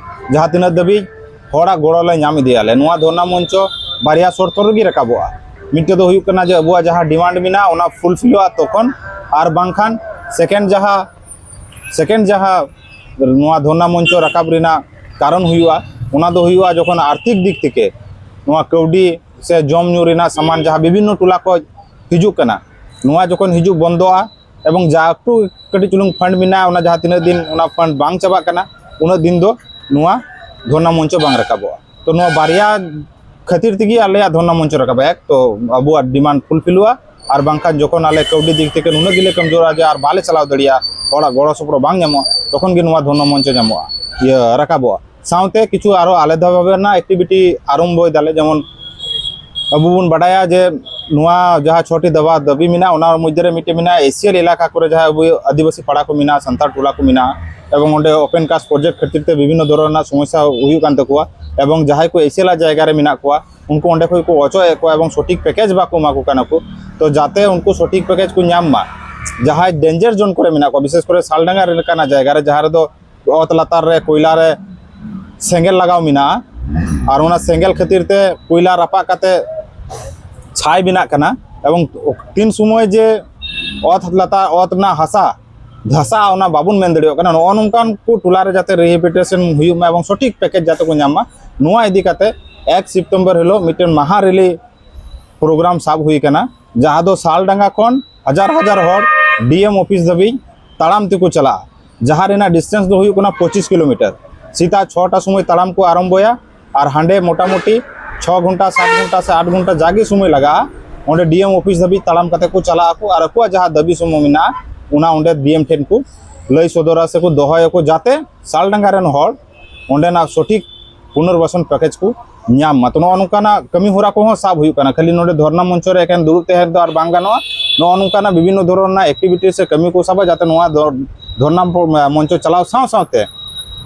ᱡᱟᱦᱟᱸ ᱛᱤᱱᱟᱹᱜ ᱫᱷᱟᱹᱵᱤᱡ ᱦᱚᱲᱟᱜ ᱜᱚᱲᱚ ᱞᱮ ᱧᱟᱢ ᱤᱫᱤᱭᱟᱞᱮ᱾ ᱱᱚᱣᱟ ᱫᱷᱚᱨᱱᱟ ᱢᱚᱧᱪᱚ ᱵᱟᱨᱭᱟ ᱥᱚᱨᱛᱚ ᱨᱮᱜᱮ ᱨᱟᱠᱟᱵᱚᱜᱼᱟ᱾ ᱢᱤᱫᱴᱮᱡ ᱫᱚ ᱦᱩᱭᱩᱜ ᱠᱟᱱᱟ ᱡᱮ ᱟᱵᱚᱣᱟᱜ ᱡᱟᱦᱟᱸ demand ᱢᱮᱱᱟᱜᱼᱟ, ᱚᱱᱟ fulfillᱚᱜᱼᱟ ᱛᱚᱠᱷᱚᱱ, ᱟᱨ ᱵᱟᱝᱠᱷᱟᱱ second ᱡᱟᱦᱟᱸ, second ᱡᱟᱦᱟᱸ ᱱᱚᱣᱟ ᱫᱷᱚᱨᱱᱟ ᱢᱚᱧᱪᱚ ᱨᱟᱠᱟᱵ ᱨᱮᱱᱟᱜ ᱠᱟᱨᱚᱱ ᱦᱩᱭᱩᱜᱼᱟ, ᱚᱱᱟ ᱫᱚ ᱦᱩᱭᱩᱜᱼᱟ ᱡᱚᱠᱷᱚᱱ ᱟᱨᱛᱷᱤᱠ ᱫᱤᱠ ᱛᱷᱮᱠᱮ ᱱᱚᱣᱟ ᱠᱟᱹᱣᱰᱤ ᱥᱮ ᱡᱚᱢ ᱧᱩ ᱨᱮᱱᱟᱜ ᱥᱟᱢᱟᱱ ᱡᱟᱦᱟᱸ ᱵᱤᱵᱷᱤᱱᱱᱚ ᱴᱚᱞᱟ ᱠᱷᱚᱱ ᱦᱤᱡᱩᱜ ᱠᱟᱱᱟ, ᱱᱚᱣᱟ ᱡᱚᱠᱷᱚᱱ ᱦᱤᱡᱩᱜ ᱵᱚᱱᱫᱚᱜᱼᱟ, ᱮᱵᱚᱝ ᱡᱟ ᱮᱠᱴᱩ ᱠᱟᱹᱴᱤᱡ ᱪᱩᱞᱩᱝ fund ᱢᱮᱱᱟᱜᱼᱟ, ᱚᱱᱟ ᱡᱟᱦᱟᱸ ᱛᱤᱱᱟᱹᱜ ᱫᱤᱱ ᱚᱱᱟ fund ᱵᱟᱝ ᱪᱟᱵᱟᱜ ᱠᱟᱱᱟ, ᱩᱱᱟᱹᱜ ᱫᱤᱱ ᱫᱚ ᱱᱚᱣᱟ ᱫᱷᱚᱨᱱᱟ ᱢᱚᱧᱪᱚ ᱵᱟᱝ ᱨᱟᱠᱟᱵᱚᱜᱼᱟ᱾ ᱛᱚ ᱱᱚᱣᱟ ᱵᱟᱨᱭᱟ ᱠᱷᱟᱹᱛᱤᱨ ᱛᱮᱜᱮ ᱟᱞᱮᱭᱟᱜ ᱫᱷᱚᱨᱱᱟ ᱢᱚᱧᱪᱚ ᱨᱟᱠᱟᱵᱟ᱾ ᱮᱠ ᱛᱚ ᱟᱵᱚᱣᱟᱜ demand fulfillᱚᱜᱼᱟ, ᱟᱨ ᱵᱟᱝᱠᱷᱟᱱ ᱡᱚᱠᱷᱚᱱ ᱟᱞᱮ ᱠᱟᱹᱣᱰᱤ ᱫᱤᱠ ᱛᱷᱮᱠᱮ ᱱᱩᱱᱟᱹᱜ ᱜᱮᱞᱮ ᱠᱚᱢᱡᱳᱨᱟ ᱡᱮ ᱟᱨ ᱵᱟᱞᱮ ᱪᱟᱞᱟᱣ ᱫᱟᱲᱮᱭᱟᱜᱼᱟ, ᱦᱚᱲᱟᱜ ᱜᱚᱲᱚ ᱥᱚᱯᱚᱦᱚᱫ ᱵᱟᱝ ᱧᱟᱢᱚᱜᱼᱟ, ᱛᱚᱠᱷᱚᱱ ᱜᱮ ᱱᱚᱣᱟ ᱫᱷᱚᱨᱱᱟ ᱢᱚᱧᱪᱚ ᱧᱟᱢᱚᱜᱼᱟ, ᱤᱭᱟᱹ, ᱨᱟᱠᱟᱵᱚᱜᱼᱟ᱾ ᱥᱟᱶᱛᱮ ᱠᱤᱪᱷᱩ ᱟᱨᱚ ᱟᱞᱟᱫᱟ ᱵᱷᱟᱵᱮ ᱨᱮᱱᱟᱜ activity ᱟᱨᱚᱢᱵᱚᱭ ᱫᱟᱞᱮ, ᱡᱮᱢᱚᱱ ᱟᱵᱚ ᱵᱚᱱ ᱵᱟᱰᱟᱭᱟ ᱡᱮ ᱱᱚᱣᱟ ᱡᱟᱦᱟᱸ ᱪᱷᱚᱴᱤ ᱫᱟᱵᱟ ᱫᱟᱹᱵᱤ ᱢᱮᱱᱟᱜᱼᱟ, ᱚᱱᱟ ᱢᱚᱫᱽᱫᱷᱮ ᱨᱮ ᱢᱤᱫᱴᱮᱱ ᱢᱮᱱᱟᱜᱼᱟ, ᱮᱥᱤᱭᱟᱞ ᱮᱞᱟᱠᱟ ᱠᱚᱨᱮ ᱡᱟᱦᱟᱸ ᱟᱵᱚ ᱟᱹᱫᱤᱵᱟᱹᱥᱤ ᱯᱟᱲᱟ ᱠᱚ ᱢᱮᱱᱟᱜᱼᱟ, ᱥᱟᱱᱛᱟᱲ ᱴᱚᱞᱟ ᱠᱚ ᱢᱮᱱᱟᱜᱼᱟ, ᱮᱵᱚᱝ ᱚᱸᱰᱮ open cast project ᱠᱷᱟᱹᱛᱤᱨ ᱛᱮ ᱵᱤᱵᱷᱤᱱᱱᱚ ᱫᱷᱚᱨᱚᱱ ᱨᱮᱱᱟᱜ ᱥᱚᱢᱚᱥᱥᱟ ᱦᱩᱭᱩᱜ ᱠᱟᱱ ᱛᱟᱠᱚᱣᱟ, ᱮᱵᱚᱝ ᱡᱟᱦᱟᱸᱭ ᱠᱚ ᱮᱥᱤᱭᱟᱞ ᱡᱟᱭᱜᱟ ᱨᱮ ᱢᱮᱱᱟᱜ ᱠᱚᱣᱟ, ᱩᱱᱠᱩ ᱚᱸᱰᱮ ᱠᱷᱚᱱ ᱠᱚ ᱚᱪᱚᱜ ᱮᱫ ᱠᱚᱣᱟ ᱮᱵᱚᱝ ᱥᱚᱴᱷᱤᱠ package ᱵᱟᱠᱚ ᱮᱢᱟ ᱠᱚ ᱠᱟᱱᱟ ᱠᱚ᱾ ᱛᱚ ᱡᱟᱛᱮ ᱩᱱᱠᱩ ᱥᱚᱴᱷᱤᱠ package ᱠᱚ ᱧᱟᱢ ᱢᱟ, ᱡᱟᱦᱟᱸᱭ danger zone ᱠᱚᱨᱮ ᱢᱮᱱᱟᱜ ᱠᱚᱣᱟ, ᱵᱤᱥᱮᱥ ᱠᱚᱨᱮ ᱥᱟᱞᱰᱟᱸᱜᱟ ᱞᱮᱠᱟᱱᱟᱜ ᱡᱟᱭᱜᱟ ᱨᱮ, ᱡᱟᱦᱟᱸ ᱨᱮᱫᱚ ᱚᱛ ᱞᱟᱛᱟᱨ ᱨᱮ ᱠᱚᱭᱞᱟ ᱨᱮ ᱥᱮᱸᱜᱮᱞ ᱞᱟᱜᱟᱣ ᱢᱮᱱᱟᱜᱼᱟ᱾ ᱟᱨ ᱚᱱᱟ ᱥᱮᱸᱜᱮᱞ ᱠᱷᱟᱹᱛᱤᱨ ᱛᱮ ᱠᱚᱭᱞᱟ ᱨᱟᱯᱟᱜ ᱠᱟᱛᱮ ᱪᱷᱟᱭ ᱵᱮᱱᱟᱜ ᱠᱟᱱᱟ᱾ ᱮᱵᱚᱝ ᱛᱤᱱ ᱥᱚᱢᱚᱭ ᱡᱮ ᱚᱛ ᱞᱟᱛᱟᱨ, ᱚᱛ ᱨᱮᱱᱟᱜ ᱦᱟᱥᱟ ᱫᱷᱟᱥᱟᱜᱼᱟ, ᱚᱱᱟ ᱵᱟᱵᱚᱱ ᱢᱮᱱ ᱫᱟᱲᱮᱭᱟᱜ ᱠᱟᱱᱟ᱾ ᱱᱚᱜᱼᱚ ᱱᱚᱝᱠᱟᱱ ᱠᱚ ᱴᱚᱞᱟ ᱨᱮ ᱡᱟᱛᱮ ᱨᱤᱦᱮᱵᱤᱞᱤᱴᱮᱥᱚᱱ ᱦᱩᱭᱩᱜ ᱢᱟ ᱮᱵᱚᱝ ᱥᱚᱴᱷᱤᱠ ᱯᱮᱠᱮᱡᱽ ᱡᱟᱛᱮ ᱠᱚ ᱧᱟᱢ ᱢᱟ, ᱱᱚᱣᱟ ᱤᱫᱤ ᱠᱟᱛᱮ ᱮᱠ ᱥᱮᱯᱴᱮᱢᱵᱚᱨ ᱦᱤᱞᱳᱜ ᱢᱤᱫᱴᱮᱱ ᱢᱟᱦᱟ ᱨᱮᱞᱤ ᱯᱨᱳᱜᱨᱟᱢ ᱥᱟᱵ ᱦᱩᱭ ᱠᱟᱱᱟ, ᱡᱟᱦᱟᱸ ᱫᱚ ᱥᱟᱞᱰᱟᱸᱜᱟ ᱠᱷᱚᱱ ᱦᱟᱡᱟᱨ ᱦᱟᱡᱟᱨ ᱦᱚᱲ ᱰᱤ ᱮᱢ ᱚᱯᱷᱤᱥ ᱫᱷᱟᱹᱵᱤᱡ ᱛᱟᱲᱟᱢ ᱛᱮᱠᱚ ᱪᱟᱞᱟᱜᱼᱟ, ᱡᱟᱦᱟᱸ ᱨᱮᱱᱟᱜ ᱰᱤᱥᱴᱮᱱᱥ ᱫᱚ ᱦᱩᱭᱩᱜ ᱠᱟᱱᱟ ᱯᱚᱸᱪᱤᱥ ᱠᱤᱞᱳᱢᱤᱴᱟᱨ᱾ ᱥᱮᱛᱟᱜ ᱪᱷᱚᱴᱟ ᱥᱚᱢᱚᱭ ᱛᱟᱲᱟᱢ ᱠᱚ ᱟᱨᱟᱢᱵᱚᱭᱟ ᱟᱨ ᱦᱟᱸᱰᱮ ᱢᱚᱴᱟᱢᱩᱴᱤ ᱪᱷᱚ ᱜᱷᱚᱱᱴᱟ, ᱥᱟᱛ ᱜᱷᱚᱱᱴᱟ ᱥᱮ ᱟᱴ ᱜᱷᱚᱱᱴᱟ ᱡᱟᱜᱮ ᱥᱚᱢᱚᱭ ᱞᱟᱜᱟᱜᱼᱟ, ᱚᱸᱰᱮ ᱰᱤ ᱮᱢ ᱚᱯᱷᱤᱥ ᱫᱷᱟᱹᱵᱤᱡ ᱛᱟᱲᱟᱢ ᱠᱟᱛᱮ ᱠᱚ ᱪᱟᱞᱟᱜ ᱟᱠᱚ ᱟᱨ ᱟᱠᱚᱣᱟᱜ ᱡᱟᱦᱟᱸ ᱫᱟᱹᱵᱤ ᱥᱚᱢᱚᱭ ᱢᱮᱱᱟᱜᱼᱟ, ᱚᱱᱟ ᱚᱸᱰᱮ ᱰᱤ ᱮᱢ ᱴᱷᱮᱱ ᱠᱚ ᱞᱟᱹᱭ ᱥᱚᱫᱚᱨᱟ ᱥᱮᱠᱚ ᱫᱚᱦᱚᱭᱟᱠᱚ, ᱡᱟᱛᱮ ᱥᱟᱞᱰᱟᱸᱜᱟ ᱨᱮᱱ ᱦᱚᱲ ᱚᱸᱰᱮᱱᱟᱜ ᱥᱚᱴᱷᱤᱠ ᱯᱩᱱᱚᱨᱵᱟᱥᱚᱱ ᱯᱮᱠᱮᱡᱽ ᱠᱚ ᱧᱟᱢ ᱢᱟ᱾ ᱛᱚ, ᱱᱚᱜᱼᱚ ᱱᱚᱝᱠᱟᱱᱟᱜ ᱠᱟᱹᱢᱤ ᱦᱚᱨᱟ ᱠᱚᱦᱚᱸ ᱥᱟᱵ ᱦᱩᱭᱩᱜ ᱠᱟᱱᱟ᱾ ᱠᱷᱟᱹᱞᱤ ᱱᱚᱰᱮ ᱫᱷᱚᱨᱱᱟ ᱢᱚᱧᱪᱚ ᱨᱮ ᱮᱠᱮᱱ ᱫᱩᱲᱩᱵ ᱛᱟᱦᱮᱸ ᱫᱚ ᱟᱨ ᱵᱟᱝ ᱜᱟᱱᱚᱜᱼᱟ᱾ ᱱᱚᱜᱼᱚ ᱱᱚᱝᱠᱟᱱᱟᱜ ᱵᱤᱵᱷᱤᱱᱱᱚ ᱫᱷᱚᱨᱚᱱ ᱨᱮᱱᱟᱜ ᱮᱠᱴᱤᱵᱷᱤᱴᱤ ᱥᱮ ᱠᱟᱹᱢᱤ ᱠᱚ ᱥᱟᱵᱟ, ᱡᱟᱛᱮ ᱱᱚᱣᱟ ᱫᱷᱚᱨ-, ᱫᱷᱚᱨᱱᱟ ᱢᱚ-, ᱢᱚᱧᱪᱚ ᱪᱟᱞᱟᱣ ᱥᱟᱶ ᱥᱟᱶᱛᱮ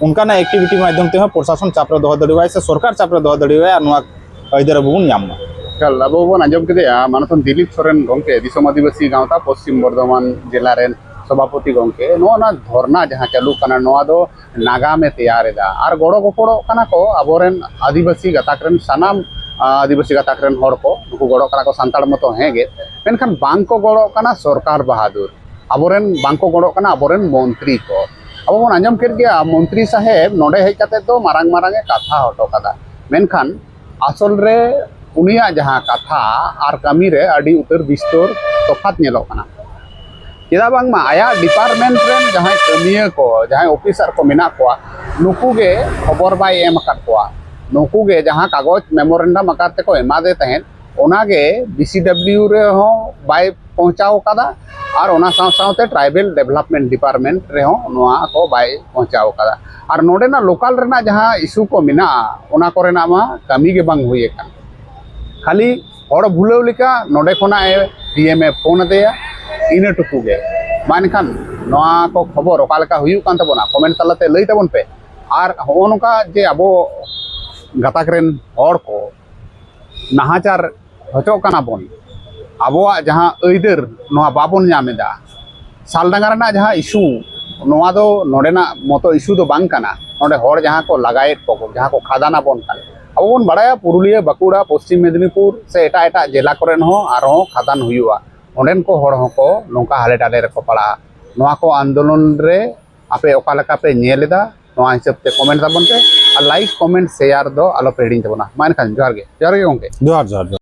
ᱚᱱᱠᱟᱱᱟᱜ ᱮᱠᱴᱤᱵᱷᱤᱴᱤ ᱢᱟᱫᱽᱫᱷᱚᱢ ᱛᱮᱦᱚᱸ ᱯᱨᱚᱥᱟᱥᱚᱱ ᱪᱟᱯ ᱨᱮ ᱫᱚᱦᱚ ᱫᱟᱲᱮᱣᱟᱭ ᱥᱮ ᱥᱚᱨᱠᱟᱨ ᱪᱟᱯ ᱨᱮ ᱫᱚᱦᱚ ᱫᱟᱲᱮᱣᱟᱭ, ᱟᱨ ᱱᱚᱣᱟ ᱟᱹᱭᱫᱟᱹᱨ ᱟᱵᱚ ᱵᱚᱱ ᱧᱟᱢ ᱢᱟ᱾ ᱮᱠᱟᱞ, ᱟᱵᱚ ᱵᱚᱱ ᱟᱸᱡᱚᱢ ᱠᱮᱫᱮᱭᱟ ᱢᱟᱱᱚᱛᱟᱱ ᱫᱤᱞᱤᱯ ᱥᱚᱨᱮᱱ ᱜᱚᱢᱠᱮ, ᱫᱤᱥᱚᱢ ᱟᱹᱫᱤᱵᱟᱹᱥᱤ ᱜᱟᱶᱛᱟ ᱯᱚᱥᱪᱤᱢ ᱵᱚᱨᱫᱷᱚᱢᱟᱱ ᱡᱮᱞᱟ ᱨᱮᱱ ᱥᱚᱵᱷᱟᱯᱚᱛᱤ ᱜᱚᱢᱠᱮ, ᱱᱚᱜᱼᱚ ᱱᱟ ᱫᱷᱚᱨᱱᱟ ᱡᱟᱦᱟᱸ ᱪᱟᱹᱞᱩᱜ ᱠᱟᱱᱟ, ᱱᱚᱣᱟ ᱫᱚ ᱱᱟᱜᱟᱢᱮ ᱛᱮᱭᱟᱨ ᱮᱫᱟ᱾ ᱟᱨ ᱜᱚᱲᱚ ᱜᱚᱯᱚᱲᱚᱜ ᱠᱟᱱᱟ ᱠᱚ ᱟᱵᱚᱨᱮᱱ ᱟᱹᱫᱤᱵᱟᱹᱥᱤ ᱜᱟᱛᱟᱠ ᱨᱮᱱ ᱥᱟᱱᱟᱢ, ᱟ, ᱟᱹᱫᱤᱵᱟᱹᱥᱤ ᱜᱟᱛᱟᱠ ᱨᱮᱱ ᱦᱚᱲ ᱠᱚ, ᱱᱩᱠᱩ ᱜᱚᱲᱚᱜ ᱠᱟᱱᱟ ᱠᱚ ᱥᱟᱱᱛᱟᱲ ᱢᱚᱛᱚ ᱦᱮᱸ ᱜᱮ, ᱢᱮᱱᱠᱷᱟᱱ ᱵᱟᱝ ᱠᱚ ᱜᱚᱲᱚᱜ ᱠᱟᱱᱟ ᱥᱚᱨᱠᱟᱨ ᱵᱟᱦᱟᱫᱩᱨ, ᱟᱵᱚᱨᱮᱱ ᱵᱟᱝ ᱠᱚ ᱜᱚᱲᱚᱜ ᱠᱟᱱᱟ ᱟᱵᱚᱨᱮᱱ ᱢᱚᱱᱛᱨᱤ ᱠᱚ᱾ ᱟᱵᱚ ᱵᱚᱱ ᱟᱸᱡᱚᱢ ᱠᱮᱫ ᱜᱮᱭᱟ, ᱢᱚᱱᱛᱨᱤ ᱥᱟᱦᱮᱵᱽ ᱱᱚᱰᱮ ᱦᱮᱡ ᱠᱟᱛᱮ ᱫᱚ ᱢᱟᱨᱟᱝ ᱢᱟᱨᱟᱝ ᱮ ᱠᱟᱛᱷᱟ ᱦᱚᱴᱚ ᱠᱟᱫᱟ, ᱢᱮᱱᱠᱷᱟᱱ ᱟᱥᱚᱞ ᱨᱮ ᱩᱱᱤᱭᱟᱜ ᱡᱟᱦᱟᱸ ᱠᱟᱛᱷᱟ ᱟᱨ ᱠᱟᱹᱢᱤ ᱨᱮ ᱟᱹᱰᱤ ᱩᱛᱟᱹᱨ ᱵᱤᱥᱛᱚᱨ ᱛᱚᱯᱷᱟᱛ ᱧᱮᱞᱚᱜ ᱠᱟᱱᱟ᱾ ᱪᱮᱫᱟᱜ ᱵᱟᱝᱢᱟ ᱟᱭᱟᱜ ᱰᱤᱯᱟᱨᱴᱢᱮᱱᱴ ᱨᱮᱱ ᱡᱟᱦᱟᱸᱭ ᱠᱟᱹᱢᱤᱭᱟᱹ ᱠᱚ, ᱡᱟᱦᱟᱸᱭ ᱚᱯᱷᱤᱥᱟᱨ ᱠᱚ ᱢᱮᱱᱟᱜ ᱠᱚᱣᱟ, ᱱᱩᱠᱩ ᱜᱮ ᱠᱷᱚᱵᱚᱨ ᱵᱟᱭ ᱮᱢ ᱟᱠᱟᱫ ᱠᱚᱣᱟ᱾ ᱱᱩᱠᱩ ᱜᱮ ᱡᱟᱦᱟᱸ ᱠᱟᱜᱚᱡᱽ ᱢᱮᱢᱳᱨᱮᱱᱰᱟᱢ ᱟᱠᱟᱨ ᱛᱮᱠᱚ ᱮᱢᱟᱫᱮ ᱛᱟᱦᱮᱸᱫ, ᱚᱱᱟᱜᱮ ᱵᱤ ᱥᱤ ᱰᱟᱵᱽᱞᱤᱭᱩ ᱨᱮᱦᱚᱸ ᱵᱟᱭ ᱯᱳᱣᱪᱷᱟᱣ ᱠᱟᱫᱟ ᱟᱨ ᱚᱱᱟ ᱥᱟᱶ ᱥᱟᱶᱛᱮ ᱴᱨᱟᱭᱵᱮᱞ ᱰᱮᱵᱷᱞᱚᱯᱢᱮᱱᱴ ᱰᱤᱯᱟᱨᱴᱢᱮᱱᱴ ᱨᱮᱦᱚᱸ ᱱᱚᱣᱟ ᱠᱚ ᱵᱟᱭ ᱯᱳᱣᱪᱷᱟᱣ ᱠᱟᱫᱟ᱾ ᱟᱨ ᱱᱚᱰᱮᱱᱟᱜ ᱞᱳᱠᱟᱞ ᱨᱮᱱᱟᱜ ᱡᱟᱦᱟᱸ ᱤᱥᱩ ᱠᱚ ᱢᱮᱱᱟᱜᱼᱟ, ᱚᱱᱟ ᱠᱚᱨᱮᱱᱟᱜ ᱢᱟ ᱠᱟᱹᱢᱤ ᱜᱮ ᱵᱟᱝ ᱦᱩᱭ ᱟᱠᱟᱱ᱾ ᱠᱷᱟᱹᱞᱤ ᱦᱚᱲ ᱵᱷᱩᱞᱟᱹᱣ ᱞᱮᱠᱟ ᱱᱚᱰᱮ ᱠᱷᱚᱱᱟᱜ ᱮ ᱰᱤ ᱮᱢ ᱮ ᱯᱷᱳᱱ ᱟᱫᱮᱭᱟ, ᱤᱱᱟᱹ ᱴᱩᱠᱩ ᱜᱮ᱾ ᱢᱟ ᱮᱱᱠᱷᱟᱱ ᱱᱚᱣᱟ ᱠᱚ ᱠᱷᱚᱵᱚᱨ ᱚᱠᱟ ᱞᱮᱠᱟ ᱦᱩᱭᱩᱜ ᱠᱟᱱ ᱛᱟᱵᱚᱱᱟ, ᱠᱚᱢᱮᱱᱴ ᱛᱟᱞᱟᱛᱮ ᱞᱟᱹᱭ ᱛᱟᱵᱚᱱ ᱯᱮ᱾ ᱟᱨ ᱦᱚᱸᱜᱼᱚ ᱱᱚᱝᱠᱟ ᱡᱮ ᱟᱵᱚ ᱜᱟᱛᱟᱠ ᱨᱮᱱ ᱦᱚᱲ ᱠᱚ ᱱᱟᱦᱟᱪᱟᱨ ᱦᱚᱪᱚᱜ ᱠᱟᱱᱟ ᱵᱚᱱ, ᱟᱵᱚᱣᱟᱜ ᱡᱟᱦᱟᱸ ᱟᱹᱭᱫᱟᱹᱨ ᱱᱚᱣᱟ ᱵᱟᱵᱚᱱ ᱧᱟᱢ ᱮᱫᱟ, ᱥᱟᱞᱰᱟᱸᱜᱟ ᱨᱮᱱᱟᱜ ᱡᱟᱦᱟᱸ ᱤᱥᱩ, ᱱᱚᱣᱟ ᱫᱚ ᱱᱚᱰᱮᱱᱟᱜ ᱢᱚᱛᱚ ᱤᱥᱩ ᱫᱚ ᱵᱟᱝ ᱠᱟᱱᱟ᱾ ᱱᱚᱰᱮ ᱦᱚᱲ ᱡᱟᱦᱟᱸ ᱠᱚ ᱞᱟᱜᱟᱭᱮᱫ ᱠᱚ, ᱡᱟᱦᱟᱸ ᱠᱚ ᱠᱷᱟᱫᱟᱱ ᱟᱵᱚᱱ ᱠᱟᱱᱟ, ᱟᱵᱚ ᱵᱚᱱ ᱵᱟᱲᱟᱭᱟ ᱯᱩᱨᱩᱞᱤᱭᱟᱹ, ᱵᱟᱸᱠᱩᱲᱟ, ᱯᱚᱥᱪᱤᱢ ᱢᱮᱫᱽᱱᱤᱯᱩᱨ ᱥᱮ ᱮᱴᱟᱜ ᱮᱴᱟᱜ ᱡᱮᱞᱟ ᱠᱚᱨᱮᱱ ᱦᱚᱸ ᱟᱨᱦᱚᱸ ᱠᱷᱟᱫᱟᱱ ᱦᱩᱭᱩᱜᱼᱟ᱾ ᱚᱸᱰᱮᱱ ᱠᱚ ᱦᱚᱲ ᱦᱚᱸᱠᱚ ᱱᱚᱝᱠᱟ ᱦᱟᱞᱮ ᱰᱟᱞᱮ ᱨᱮᱠᱚ ᱯᱟᱲᱟᱜᱼᱟ᱾ ᱱᱚᱣᱟ ᱠᱚ ᱟᱱᱫᱳᱞᱚᱱ ᱨᱮ ᱟᱯᱮ ᱚᱠᱟ ᱞᱮᱠᱟ ᱯᱮ ᱧᱮᱞ ᱮᱫᱟ, ᱱᱚᱣᱟ ᱦᱤᱥᱟᱹᱵ ᱛᱮ ᱠᱚᱢᱮᱱᱴ ᱛᱟᱵᱚᱱ ᱯᱮ᱾ ᱟᱨ ᱞᱟᱭᱤᱠ, ᱠᱚᱢᱮᱱᱴ, ᱥᱮᱭᱟᱨ ᱫᱚ ᱟᱞᱚ ᱯᱮ ᱦᱤᱲᱤᱧ ᱛᱟᱵᱚᱱᱟ᱾ ᱢᱟ ᱮᱱᱠᱷᱟᱱ ᱡᱚᱦᱟᱨ ᱜᱮ, ᱡᱚᱦᱟᱨ ᱜᱮ ᱜᱚᱢᱠᱮ᱾ ᱡᱚᱦᱟᱨ ᱡᱚᱦᱟᱨ ᱡᱚᱦᱟᱨ᱾